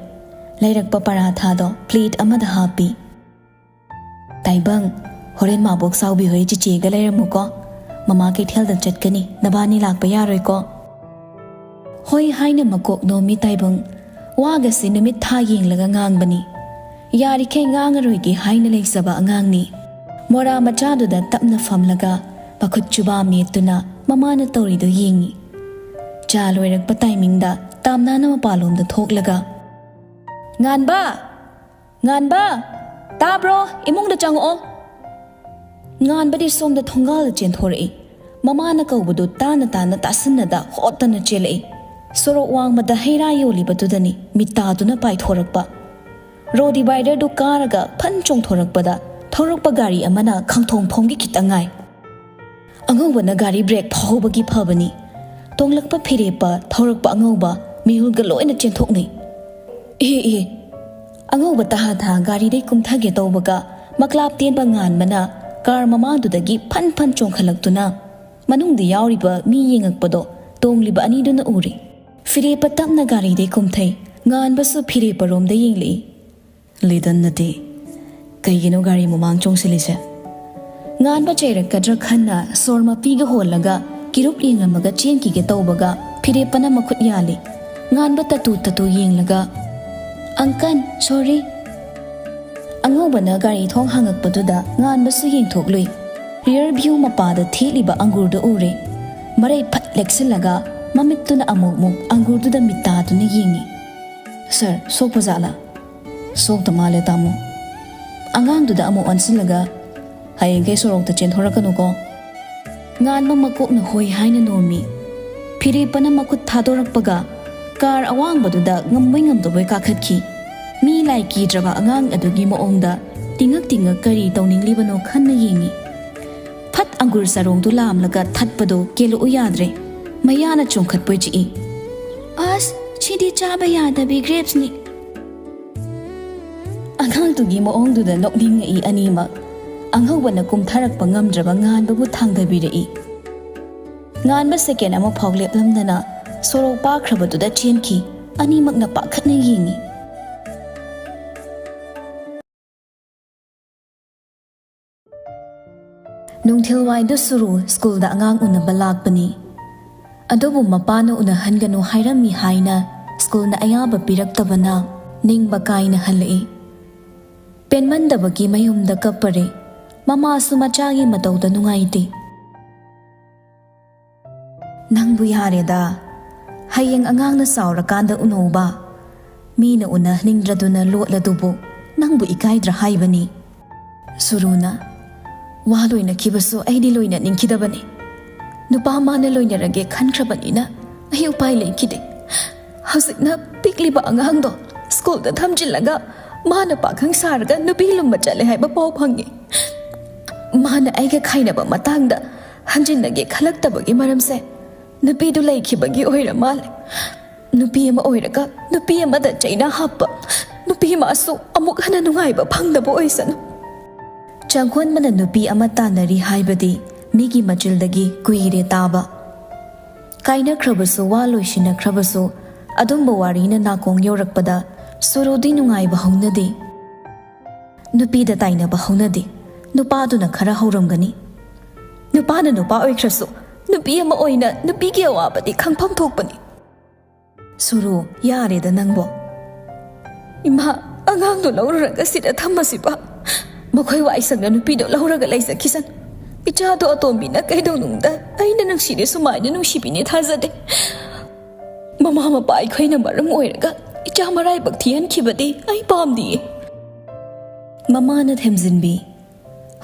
ꯂꯩꯔꯛꯄ ꯄꯔꯥꯊꯥꯗꯣ ꯄ꯭ꯂꯦꯠ ꯑꯃꯗ ꯍꯥꯞꯄꯤ꯫ "ꯇꯥꯏꯕꯪ, ꯍꯣꯔꯦꯟ ꯃꯥꯕꯣꯛ ꯆꯥꯎꯕꯤ ꯍꯣꯏ ꯆꯤꯆꯦꯒ ꯂꯩꯔꯝꯃꯨꯀꯣ꯫ ꯃꯃꯥ ꯀꯩꯊꯦꯜꯗ ꯆꯠꯀꯅꯤ, ꯅꯕꯥꯅꯤ ꯂꯥꯛꯄ ꯌꯥꯔꯣꯏꯀꯣ?" "ꯍꯣꯏ" ꯍꯥꯏꯅ ꯃꯀꯣꯛ ꯅꯣꯝꯃꯤ ꯇꯥꯏꯕꯪ꯫ ꯋꯥꯒꯁꯤ ꯅꯨꯃꯤꯠ ꯊꯥ ꯌꯦꯡꯂꯒ ꯉꯥꯡꯕꯅꯤ꯫ ꯌꯥꯔꯤꯈꯩ ꯉꯥꯡꯉꯔꯣꯏꯒꯦ ꯍꯥꯏꯅ ꯂꯩꯖꯕ ꯑꯉꯥꯡꯅꯤ꯫ ꯃꯣꯔꯥ ꯃꯆꯥꯗꯨꯗ ꯇꯞꯅ ꯐꯝꯂꯒ ꯃꯈꯨꯠ ꯆꯨꯕꯥ ꯃꯦꯠꯇꯨꯅ ꯃꯃꯥꯅ ꯇꯧꯔꯤꯗꯨ ꯌꯦꯡꯉꯤ꯫ ꯆꯥ ꯂꯣꯏꯔꯛꯄ ꯇꯥꯏꯃꯤꯡꯗ ꯇꯥꯝꯅꯥꯅ ꯃꯄꯥꯟꯂꯣꯝꯗ ꯊꯣꯛꯂꯒ, "ꯉꯥꯟꯕ! ꯉꯥꯟꯕ! ꯇꯥꯕ꯭ꯔꯣ? ꯏꯃꯨꯡꯗ ꯆꯪꯉꯛꯑꯣ!" ꯉꯥꯟꯕꯗꯤ ꯁꯣꯝꯗ ꯊꯣꯡꯒꯥꯜꯗ ꯆꯦꯟꯊꯣꯔꯛꯏ꯫ ꯃꯃꯥꯅ ꯀꯧꯕꯗꯨ ꯇꯥꯅ ꯇꯥꯅ ꯇꯥꯁꯤꯟꯅꯗ ꯍꯣꯠꯇꯅ ꯆꯦꯜꯂꯛꯏ꯫ ꯁꯣꯔꯣꯛ ꯋꯥꯡꯃꯗ ꯍꯩ ꯔꯥ ꯌꯣꯜꯂꯤꯕꯗꯨꯗꯅꯤ ꯃꯤꯠ ꯇꯥꯗꯨꯅ ꯄꯥꯏꯊꯣꯔꯛꯄ꯫ ꯔꯣ ꯗꯤꯚꯥꯏꯗꯔꯗꯨ ꯀꯥꯔꯒ ꯐꯟ ꯆꯣꯡꯊꯣꯔꯛꯄꯗ ꯊꯧꯔꯛꯄ ꯒꯥꯔꯤ ꯑꯃꯅ ꯈꯥꯡꯊꯣꯡ ꯐꯣꯝꯒꯤ ꯈꯤꯇꯪ ꯉꯥꯏ꯫ ꯑꯉꯧꯕꯅ ꯒꯥꯔꯤ ꯕ꯭ꯔꯦꯛ ꯐꯥꯍꯧꯕꯒꯤ ꯐꯕꯅꯤ꯫ ꯇꯣꯡꯂꯛꯄ ꯐꯤꯔꯦꯞꯄ ꯊꯧꯔꯛꯄ ꯑꯉꯧꯕ ꯃꯤꯍꯨꯜꯒ ꯂꯣꯏꯅ ꯆꯦꯟꯊꯣꯛꯅꯩ꯫ "ꯏꯍꯦ, ꯏꯍꯦ!" ꯑꯉꯧꯕ ꯇꯍꯥ ꯇꯍꯥ ꯒꯥꯔꯤꯗꯩ ꯀꯨꯝꯊꯒꯦ ꯇꯧꯕꯒ ꯃꯀ꯭ꯂꯥꯞ ꯇꯦꯟꯕ ꯉꯥꯟꯕꯅ ꯀꯥꯔ ꯃꯃꯥꯡꯗꯨꯗꯒꯤ ꯐꯟ ꯐꯟ ꯆꯣꯡꯈꯠꯂꯛꯇꯨꯅ ꯃꯅꯨꯡꯗ ꯌꯥꯎꯔꯤꯕ ꯃꯤ ꯌꯦꯡꯉꯛꯄꯗꯣ ꯇꯣꯡꯂꯤꯕ ꯑꯅꯤꯗꯨꯅ ꯎꯔꯦ꯫ ꯐꯤꯔꯦꯞꯄ ꯇꯞꯅ ꯒꯥꯔꯤꯗꯩ ꯀꯨꯝꯊꯩ꯫ ꯉꯥꯟꯕꯁꯨ ꯐꯤꯔꯦꯞꯄꯔꯣꯝꯗ ꯌꯦꯡꯂꯛꯏ꯫ ꯂꯤꯗꯟꯅꯗꯤ, "ꯀꯩꯒꯤꯅꯣ ꯒꯥꯔꯤ ꯃꯃꯥꯡ ꯆꯣꯡꯁꯤꯜꯂꯤꯁꯦ?" ꯉꯥꯟꯕ ꯆꯩꯔꯛꯀꯗ꯭ꯔꯥ ꯈꯟꯅ ꯁꯣꯔ ꯃꯄꯤꯒ ꯍꯣꯜꯂꯒ ꯀꯤꯔꯨꯞ ꯌꯦꯡꯂꯝꯃꯒ ꯆꯦꯟꯈꯤꯒꯦ ꯇꯧꯕꯒ ꯐꯤꯔꯦꯞꯄꯅ ꯃꯈꯨꯠ ꯌꯥꯜꯂꯤ꯫ ꯉꯥꯟꯕ ꯇꯇꯨ ꯇꯇꯨ ꯌꯦꯡꯂꯒ, "Uncle, sorry." ꯑꯉꯧꯕꯅ ꯒꯥꯔꯤ ꯊꯣꯡ ꯍꯥꯡꯉꯛꯄꯗꯨꯗ ꯉꯥꯟꯕꯁꯨ ꯌꯦꯡꯊꯣꯛꯂꯨꯏ꯫ Rear view ꯃꯄꯥꯗ ꯊꯦꯠꯂꯤꯕ ꯑꯪꯒꯨꯔꯗꯨ ꯎꯔꯦ꯫ ꯃꯔꯩ ꯐꯠ ꯂꯦꯛꯁꯤꯜꯂꯒ ꯃꯃꯤꯠꯇꯨꯅ ꯑꯃꯨꯛꯃꯨꯛ ꯑꯪꯒꯨꯔꯗꯨꯗ ꯃꯤꯠ ꯇꯥꯗꯨꯅ ꯌꯦꯡꯉꯤ꯫ "Sir, ꯁꯣꯛꯄ ꯖꯥꯠꯂꯥ?" "ꯁꯣꯛꯇ ꯃꯥꯜꯂꯦ, ꯇꯥꯃꯣ꯫" ꯑꯉꯥꯡꯗꯨꯗ ꯑꯃꯨꯛ ꯑꯣꯟꯁꯤꯜꯂꯒ, "ꯍꯌꯦꯡꯈꯩ ꯁꯣꯔꯣꯛꯇ ꯆꯦꯟꯊꯣꯔꯛꯀꯅꯨꯀꯣ꯫" ꯉꯥꯟꯕ ꯃꯀꯣꯛꯅ ꯍꯣꯏ ꯍꯥꯏꯅ ꯅꯣꯝꯃꯤ꯫ ꯐꯤꯔꯦꯞꯄꯅ ꯃꯈꯨꯠ ꯊꯥꯗꯣꯔꯛꯄꯒ ꯀꯥꯔ ꯑꯋꯥꯡꯕꯗꯨꯗ ꯉꯝꯕꯣꯏ ꯉꯝꯗꯕꯣꯏ ꯀꯥꯈꯠꯈꯤ꯫ ꯃꯤ ꯂꯥꯏ ꯀꯤꯗ꯭ꯔꯕ ꯑꯉꯥꯡ ꯑꯗꯨꯒꯤ ꯃꯑꯣꯡꯗ ꯇꯤꯡꯉꯛ ꯇꯤꯡꯉꯛ ꯀꯔꯤ ꯇꯧꯅꯤꯡꯂꯤꯕꯅꯣ ꯈꯟꯅ ꯌꯦꯡꯉꯤ꯫ ꯐꯠ ꯑꯪꯒꯨꯔ ꯆꯔꯣꯡꯗꯨ ꯂꯥꯝꯂꯒ ꯊꯠꯄꯗꯨ ꯀꯦꯜꯂꯛꯎ ꯌꯥꯗ꯭ꯔꯦ꯫ ꯃꯌꯥꯅ ꯆꯣꯡꯈꯠꯄꯣꯏ ꯆꯤꯛꯏ꯫ "ꯑꯁ, ꯁꯤꯗꯤ ꯆꯥꯕ ꯌꯥꯗꯕꯤ grapesꯅꯤ꯫" ꯑꯉꯥꯡꯗꯨꯒꯤ ꯃꯑꯣꯡꯗꯨꯗ ꯅꯣꯛꯅꯤꯡꯉꯛꯏ ꯑꯅꯤꯃꯛ꯫ ꯑꯉꯧꯕꯅ ꯀꯨꯝꯊꯔꯛꯄ ꯉꯝꯗ꯭ꯔꯕ ꯉꯥꯟꯕꯕꯨ ꯊꯥꯡꯊꯕꯤꯔꯛꯏ꯫ ꯉꯥꯟꯕ second ꯑꯃ ꯐꯥꯎ ꯂꯦꯞꯂꯝꯗꯅ ꯁꯣꯔꯣꯛ ꯄꯥꯛꯈ꯭ꯔꯕꯗꯨꯗ ꯆꯦꯟꯈꯤ꯫ ꯑꯅꯤꯃꯛꯅ ꯄꯥꯈꯠꯅ ꯌꯦꯡꯉꯤ꯫ ꯅꯨꯡꯊꯤꯜꯋꯥꯏꯗ ꯁꯨꯔꯨ ꯁ꯭ꯀꯨꯜꯗ ꯑꯉꯥꯡ ꯎꯅꯕ ꯂꯥꯛꯄꯅꯤ꯫ ꯑꯗꯨꯕꯨ ꯃꯄꯥꯅ ꯎꯅꯍꯟꯒꯅꯨ ꯍꯥꯏꯔꯝꯃꯤ ꯍꯥꯏꯅ ꯁ꯭ꯀꯨꯜꯅ ꯑꯌꯥꯕ ꯄꯤꯔꯛꯇꯕꯅ ꯅꯤꯡꯕ ꯀꯥꯏꯅ ꯍꯜꯂꯛꯏ꯫ ꯄꯦꯟꯃꯟꯗꯕꯒꯤ ꯃꯌꯨꯝꯗ ꯀꯞꯄꯔꯦ꯫ ꯃꯃꯥꯁꯨ ꯃꯆꯥꯒꯤ ꯃꯇꯧꯗ ꯅꯨꯡꯉꯥꯏꯇꯦ꯫ "ꯅꯪꯕꯨ ꯌꯥꯔꯦꯗ꯫ ꯍꯌꯦꯡ ꯑꯉꯥꯡꯅ ꯆꯥꯎꯔꯀꯥꯟꯗ ꯎꯅꯧꯕ꯫ ꯃꯤꯅ ꯎꯅꯍꯟꯅꯤꯡꯗ꯭ꯔꯗꯨꯅ ꯂꯣꯠꯂꯗꯨꯕꯨ ꯅꯪꯕꯨ ꯏꯀꯥꯏꯗ꯭ꯔꯥ ꯍꯥꯏꯕꯅꯤ꯫" ꯁꯨꯔꯨꯅ, "ꯋꯥ ꯂꯣꯏꯅꯈꯤꯕꯁꯨ ꯑꯩꯗꯤ ꯂꯣꯏꯅꯅꯤꯡꯈꯤꯗꯕꯅꯤ꯫ ꯅꯨꯄꯥ ꯃꯥꯅ ꯂꯣꯏꯅꯔꯒꯦ ꯈꯟꯈ꯭ꯔꯕꯅꯤꯅ ꯑꯩ ꯎꯄꯥꯏ ꯂꯩꯈꯤꯗꯦ꯫ ꯍꯧꯖꯤꯛꯅ ꯄꯤꯛꯂꯤꯕ ꯑꯉꯥꯡꯗꯣ ꯁ꯭ꯀꯨꯜꯗ ꯊꯝꯖꯤꯜꯂꯒ ꯃꯥꯅ ꯄꯥꯈꯪ ꯁꯥꯔꯒ ꯅꯨꯄꯤ ꯂꯨꯝꯕ ꯆꯠꯂꯦ ꯍꯥꯏꯕ ꯄꯥꯎ ꯐꯪꯉꯤ꯫ ꯃꯥꯅ ꯑꯩꯒ ꯈꯥꯏꯅꯕ ꯃꯇꯥꯡꯗ ꯍꯟꯖꯤꯟꯅꯒꯦ ꯈꯜꯂꯛꯇꯕꯒꯤ ꯃꯔꯝꯁꯦ ꯅꯨꯄꯤꯗꯨ ꯂꯩꯈꯤꯕꯒꯤ ꯑꯣꯏꯔ ꯃꯥꯜꯂꯦ꯫ ꯅꯨꯄꯤ ꯑꯃ ꯑꯣꯏꯔꯒ ꯅꯨꯄꯤ ꯑꯃꯗ ꯆꯩꯅꯥ ꯍꯥꯞꯄ, ꯅꯨꯄꯤ ꯃꯥꯁꯨ ꯑꯃꯨꯛ ꯍꯟꯅ ꯅꯨꯡꯉꯥꯏꯕ ꯐꯪꯗꯕ ꯑꯣꯏꯁꯅꯨ꯫" ꯆꯪꯈꯣꯟꯕꯅ ꯅꯨꯄꯤ ꯑꯃ ꯇꯥꯟꯅꯔꯤ ꯍꯥꯏꯕꯗꯤ ꯃꯤꯒꯤ ꯃꯆꯤꯜꯗꯒꯤ ꯀꯨꯏꯔꯦ ꯇꯥꯕ꯫ ꯀꯥꯏꯅꯈ꯭ꯔꯕꯁꯨ, ꯋꯥ ꯂꯣꯏꯁꯤꯟꯅꯈ꯭ꯔꯕꯁꯨ, ꯑꯗꯨꯝꯕ ꯋꯥꯔꯤꯅ ꯅꯥꯀꯣꯡ ꯌꯧꯔꯛꯄꯗ ꯁꯨꯔꯨꯗꯤ ꯅꯨꯡꯉꯥꯏꯕ ꯍꯧꯅꯗꯦ꯫ ꯅꯨꯄꯤꯗ ꯇꯥꯏꯅꯕ ꯍꯧꯅꯗꯦ꯫ ꯅꯨꯄꯥꯗꯨꯅ ꯈꯔ ꯍꯧꯔꯝꯒꯅꯤ꯫ ꯅꯨꯄꯥꯅ ꯅꯨꯄꯥ ꯑꯣꯏꯈ꯭ꯔꯁꯨ, ꯅꯨꯄꯤ ꯑꯃ ꯑꯣꯏꯅ ꯅꯨꯄꯤꯒꯤ ꯑꯋꯥꯕꯗꯤ ꯈꯪꯐꯝ ꯊꯣꯛꯄꯅꯤ꯫ ꯁꯨꯔꯨ, ꯌꯥꯔꯦꯗ ꯅꯪꯕꯣ꯫ ꯏꯃꯥ, ꯑꯉꯥꯡꯗꯣ ꯂꯧꯔꯨꯔꯒ ꯁꯤꯗ ꯊꯝꯃꯁꯤꯕ꯫ ꯃꯈꯣꯏ ꯋꯥꯏ ꯁꯪꯅ ꯅꯨꯄꯤꯗꯣ ꯂꯧꯔꯒ ꯂꯩꯖꯈꯤꯁꯅꯨ꯫ ꯏꯆꯥꯗꯣ ꯑꯇꯣꯝꯕꯤꯅ ꯀꯩꯗꯧꯅꯨꯡꯗ ꯑꯩꯅ ꯅꯨꯡꯁꯤꯔꯦ ꯁꯨꯃꯥꯏꯅ ꯅꯨꯡꯁꯤꯕꯤꯅꯦ ꯊꯥꯖꯗꯦ꯫ ꯃꯃꯥ ꯃꯄꯥ ꯑꯩꯈꯣꯏꯅ ꯃꯔꯝ ꯑꯣꯏꯔꯒ ꯏꯆꯥ ꯃꯔꯥꯏꯕꯛ ꯊꯤꯍꯟꯈꯤꯕꯗꯤ ꯑꯩ ꯄꯥꯝꯗꯤꯌꯦ꯫ ꯃꯃꯥꯅ ꯊꯦꯝꯖꯤꯟꯕꯤ,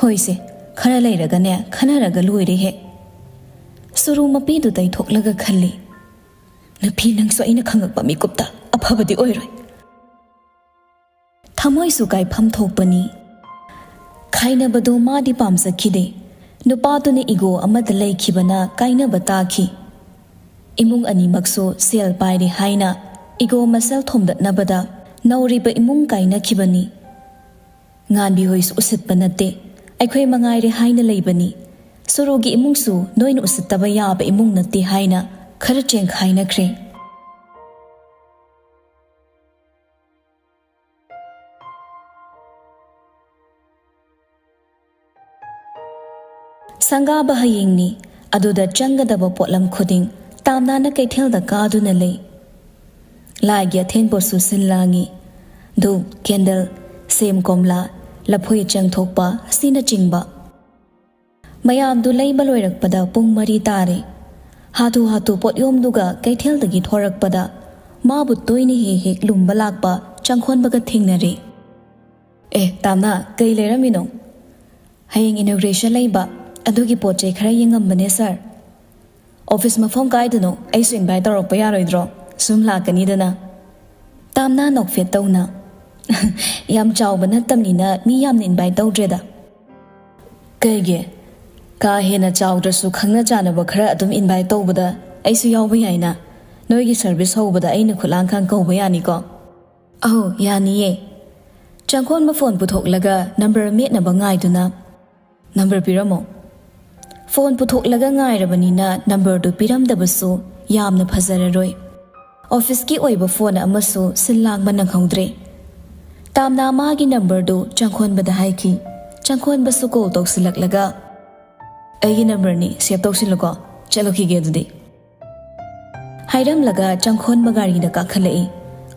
ꯍꯣꯏꯁꯦ, ꯈꯔ ꯂꯩꯔꯒꯅꯦ ꯈꯟꯅꯔꯒ ꯂꯣꯏꯔꯦꯍꯦ꯫ ꯁꯨꯔꯨ ꯃꯄꯤꯗꯨ ꯇꯩꯊꯣꯛꯂꯒ ꯈꯜꯂꯤ, ꯅꯨꯄꯤ ꯅꯪꯁꯨ ꯑꯩꯅ ꯈꯪꯉꯛꯄ ꯃꯤꯀꯨꯞꯇ ꯑꯐꯕꯗꯤ ꯑꯣꯏꯔꯣꯏ꯫ ꯊꯃꯣꯏꯁꯨ ꯀꯥꯏꯐꯝ ꯊꯣꯛꯄꯅꯤ꯫ ꯈꯥꯏꯅꯕꯗꯣ ꯃꯥꯗꯤ ꯄꯥꯝꯖꯈꯤꯗꯦ꯫ ꯅꯨꯄꯥꯗꯨꯅ ꯏꯒꯣ ꯑꯃꯗ ꯂꯩꯈꯤꯕꯅ ꯀꯥꯏꯅꯕ ꯇꯥꯈꯤ꯫ ꯏꯃꯨꯡ ꯑꯅꯤꯃꯛꯁꯨ ꯁꯦꯜ ꯄꯥꯏꯔꯦ ꯍꯥꯏꯅ ꯏꯒꯣ ꯃꯁꯦꯜ ꯊꯣꯝꯗꯠꯅꯕꯗ ꯅꯧꯔꯤꯕ ꯏꯃꯨꯡ ꯀꯥꯏꯅꯈꯤꯕꯅꯤ꯫ ꯉꯥꯟꯕꯤ ꯍꯣꯏꯁꯨ ꯎꯁꯤꯠꯄ ꯅꯠꯇꯦ꯫ ꯑꯩꯈꯣꯏ ꯃꯉꯥꯏꯔꯦ ꯍꯥꯏꯅ ꯂꯩꯕꯅꯤ꯫ ꯁꯨꯔꯨꯒꯤ ꯏꯃꯨꯡꯁꯨ ꯅꯣꯏꯅ ꯎꯁꯤꯠꯇꯕ ꯌꯥꯕ ꯏꯃꯨꯡ ꯅꯠꯇꯦ ꯍꯥꯏꯅ ꯈꯔ ꯆꯦꯡꯈꯥꯏꯅꯈ꯭ꯔꯦ꯫ ꯁꯪꯒꯥꯕ ꯍꯌꯦꯡꯅꯤ꯫ ꯑꯗꯨꯗ ꯆꯪꯒꯗꯕ ꯄꯣꯠꯂꯝ ꯈꯨꯗꯤꯡ ꯇꯥꯝꯅꯥꯅ ꯀꯩꯊꯦꯜꯗ ꯀꯥꯗꯨꯅ ꯂꯩ꯫ ꯂꯥꯏꯒꯤ ꯑꯊꯦꯟ ꯄꯣꯠꯁꯨ ꯁꯤꯜ ꯂꯥꯡꯉꯤ꯫ ꯙꯨꯞ, ꯀꯦꯟꯗꯜ, ꯁꯦꯝ ꯀꯣꯝꯂꯥ, ꯂꯐꯣꯏ ꯆꯪꯊꯣꯛꯄ ꯑꯁꯤꯅꯆꯤꯡꯕ꯫ ꯃꯌꯥꯝꯗꯨ ꯂꯩꯕ ꯂꯣꯏꯔꯛꯄꯗ ꯄꯨꯡ ꯃꯔꯤ ꯇꯥꯔꯦ꯫ ꯍꯥꯊꯨ ꯍꯥꯊꯨ ꯄꯣꯠꯌꯣꯝꯗꯨꯒ ꯀꯩꯊꯦꯜꯗꯒꯤ ꯊꯣꯔꯛꯄꯗ ꯃꯥꯕꯨ ꯇꯣꯏꯅ ꯍꯦꯛ ꯍꯦꯛ ꯂꯨꯝꯕ ꯂꯥꯛꯄ ꯆꯪꯈꯣꯟꯕꯒ ꯊꯦꯡꯅꯔꯦ꯫ "ꯑꯦ, ꯇꯥꯝꯅꯥ, ꯀꯩ ꯂꯩꯔꯝꯃꯤꯅꯣ?" "ꯍꯌꯦꯡ inauguration ꯂꯩꯕ, ꯑꯗꯨꯒꯤ ꯄꯣꯠ ꯆꯩ ꯈꯔ ꯌꯦꯡꯉꯝꯕꯅꯦ, ꯁꯥꯔ꯫" "ꯑꯣꯐꯤꯁ ꯃꯐꯝ ꯀꯥꯏꯗꯅꯣ? ꯑꯩꯁꯨ invite ꯇꯧꯔꯛꯄ ꯌꯥꯔꯣꯏꯗ꯭ꯔꯣ? ꯁꯨꯝ ꯂꯥꯛꯀꯅꯤꯗꯅ꯫" ꯇꯥꯝꯅꯥ ꯅꯣꯛꯐꯦꯠ ꯇꯧꯅ, "ꯌꯥꯝ ꯆꯥꯎꯕ ꯅꯠꯇꯕꯅꯤꯅ ꯃꯤ ꯌꯥꯝꯅ invite ꯇꯧꯗ꯭ꯔꯦꯗ꯫" "ꯀꯩꯒꯤ? ꯀꯥ ꯍꯦꯟꯅ ꯆꯥꯎꯗ꯭ꯔꯁꯨ ꯈꯪꯅ ꯆꯥꯟꯅꯕ ꯈꯔ ꯑꯗꯨꯝ invite ꯇꯧꯕꯗ ꯑꯩꯁꯨ ꯌꯥꯎꯕ ꯌꯥꯏꯅ꯫ ꯅꯣꯏꯒꯤ service ꯍꯧꯕꯗ ꯑꯩꯅ ꯈꯨꯠꯂꯥꯡꯈꯥꯡ ꯀꯧꯕ ꯌꯥꯅꯤꯀꯣ?" "ꯑꯧ, ꯌꯥꯅꯤꯌꯦ꯫" ꯆꯪꯈꯣꯟꯕ phone ꯄꯨꯊꯣꯛꯂꯒ number ꯃꯦꯠꯅꯕ ꯉꯥꯏꯗꯨꯅ, "Number ꯄꯤꯔꯝꯃꯣ꯫" ꯐꯣꯟ ꯄꯨꯊꯣꯛꯂꯒ ꯉꯥꯏꯔꯕꯅꯤꯅ ꯅꯝꯕꯔꯗꯨ ꯄꯤꯔꯝꯗꯕꯁꯨ ꯌꯥꯝꯅ ꯐꯖꯔꯔꯣꯏ꯫ ꯑꯣꯐꯤꯁꯀꯤ ꯑꯣꯏꯕ ꯐꯣꯟ ꯑꯃꯁꯨ ꯁꯤꯜ ꯂꯥꯡꯕ ꯅꯪꯍꯧꯗ꯭ꯔꯦ꯫ ꯇꯥꯝꯅꯥ ꯃꯥꯒꯤ ꯅꯝꯕꯔꯗꯨ ꯆꯪꯈꯣꯟꯕꯗ ꯍꯥꯏꯈꯤ꯫ ꯆꯪꯈꯣꯟꯕꯁꯨ ꯀꯣꯜ ꯇꯧꯁꯤꯜꯂꯛꯂꯒ, "ꯑꯩꯒꯤ ꯅꯝꯕꯔꯅꯤ, ꯁꯦꯚ ꯇꯧꯁꯤꯜꯂꯨꯀꯣ, ꯆꯠꯂꯨꯈꯤꯒꯦ ꯑꯗꯨꯗꯤ," ꯍꯥꯏꯔꯝꯂꯒ ꯆꯪꯈꯣꯟꯕ ꯒꯥꯔꯤꯗ ꯀꯥꯈꯠꯂꯛꯏ꯫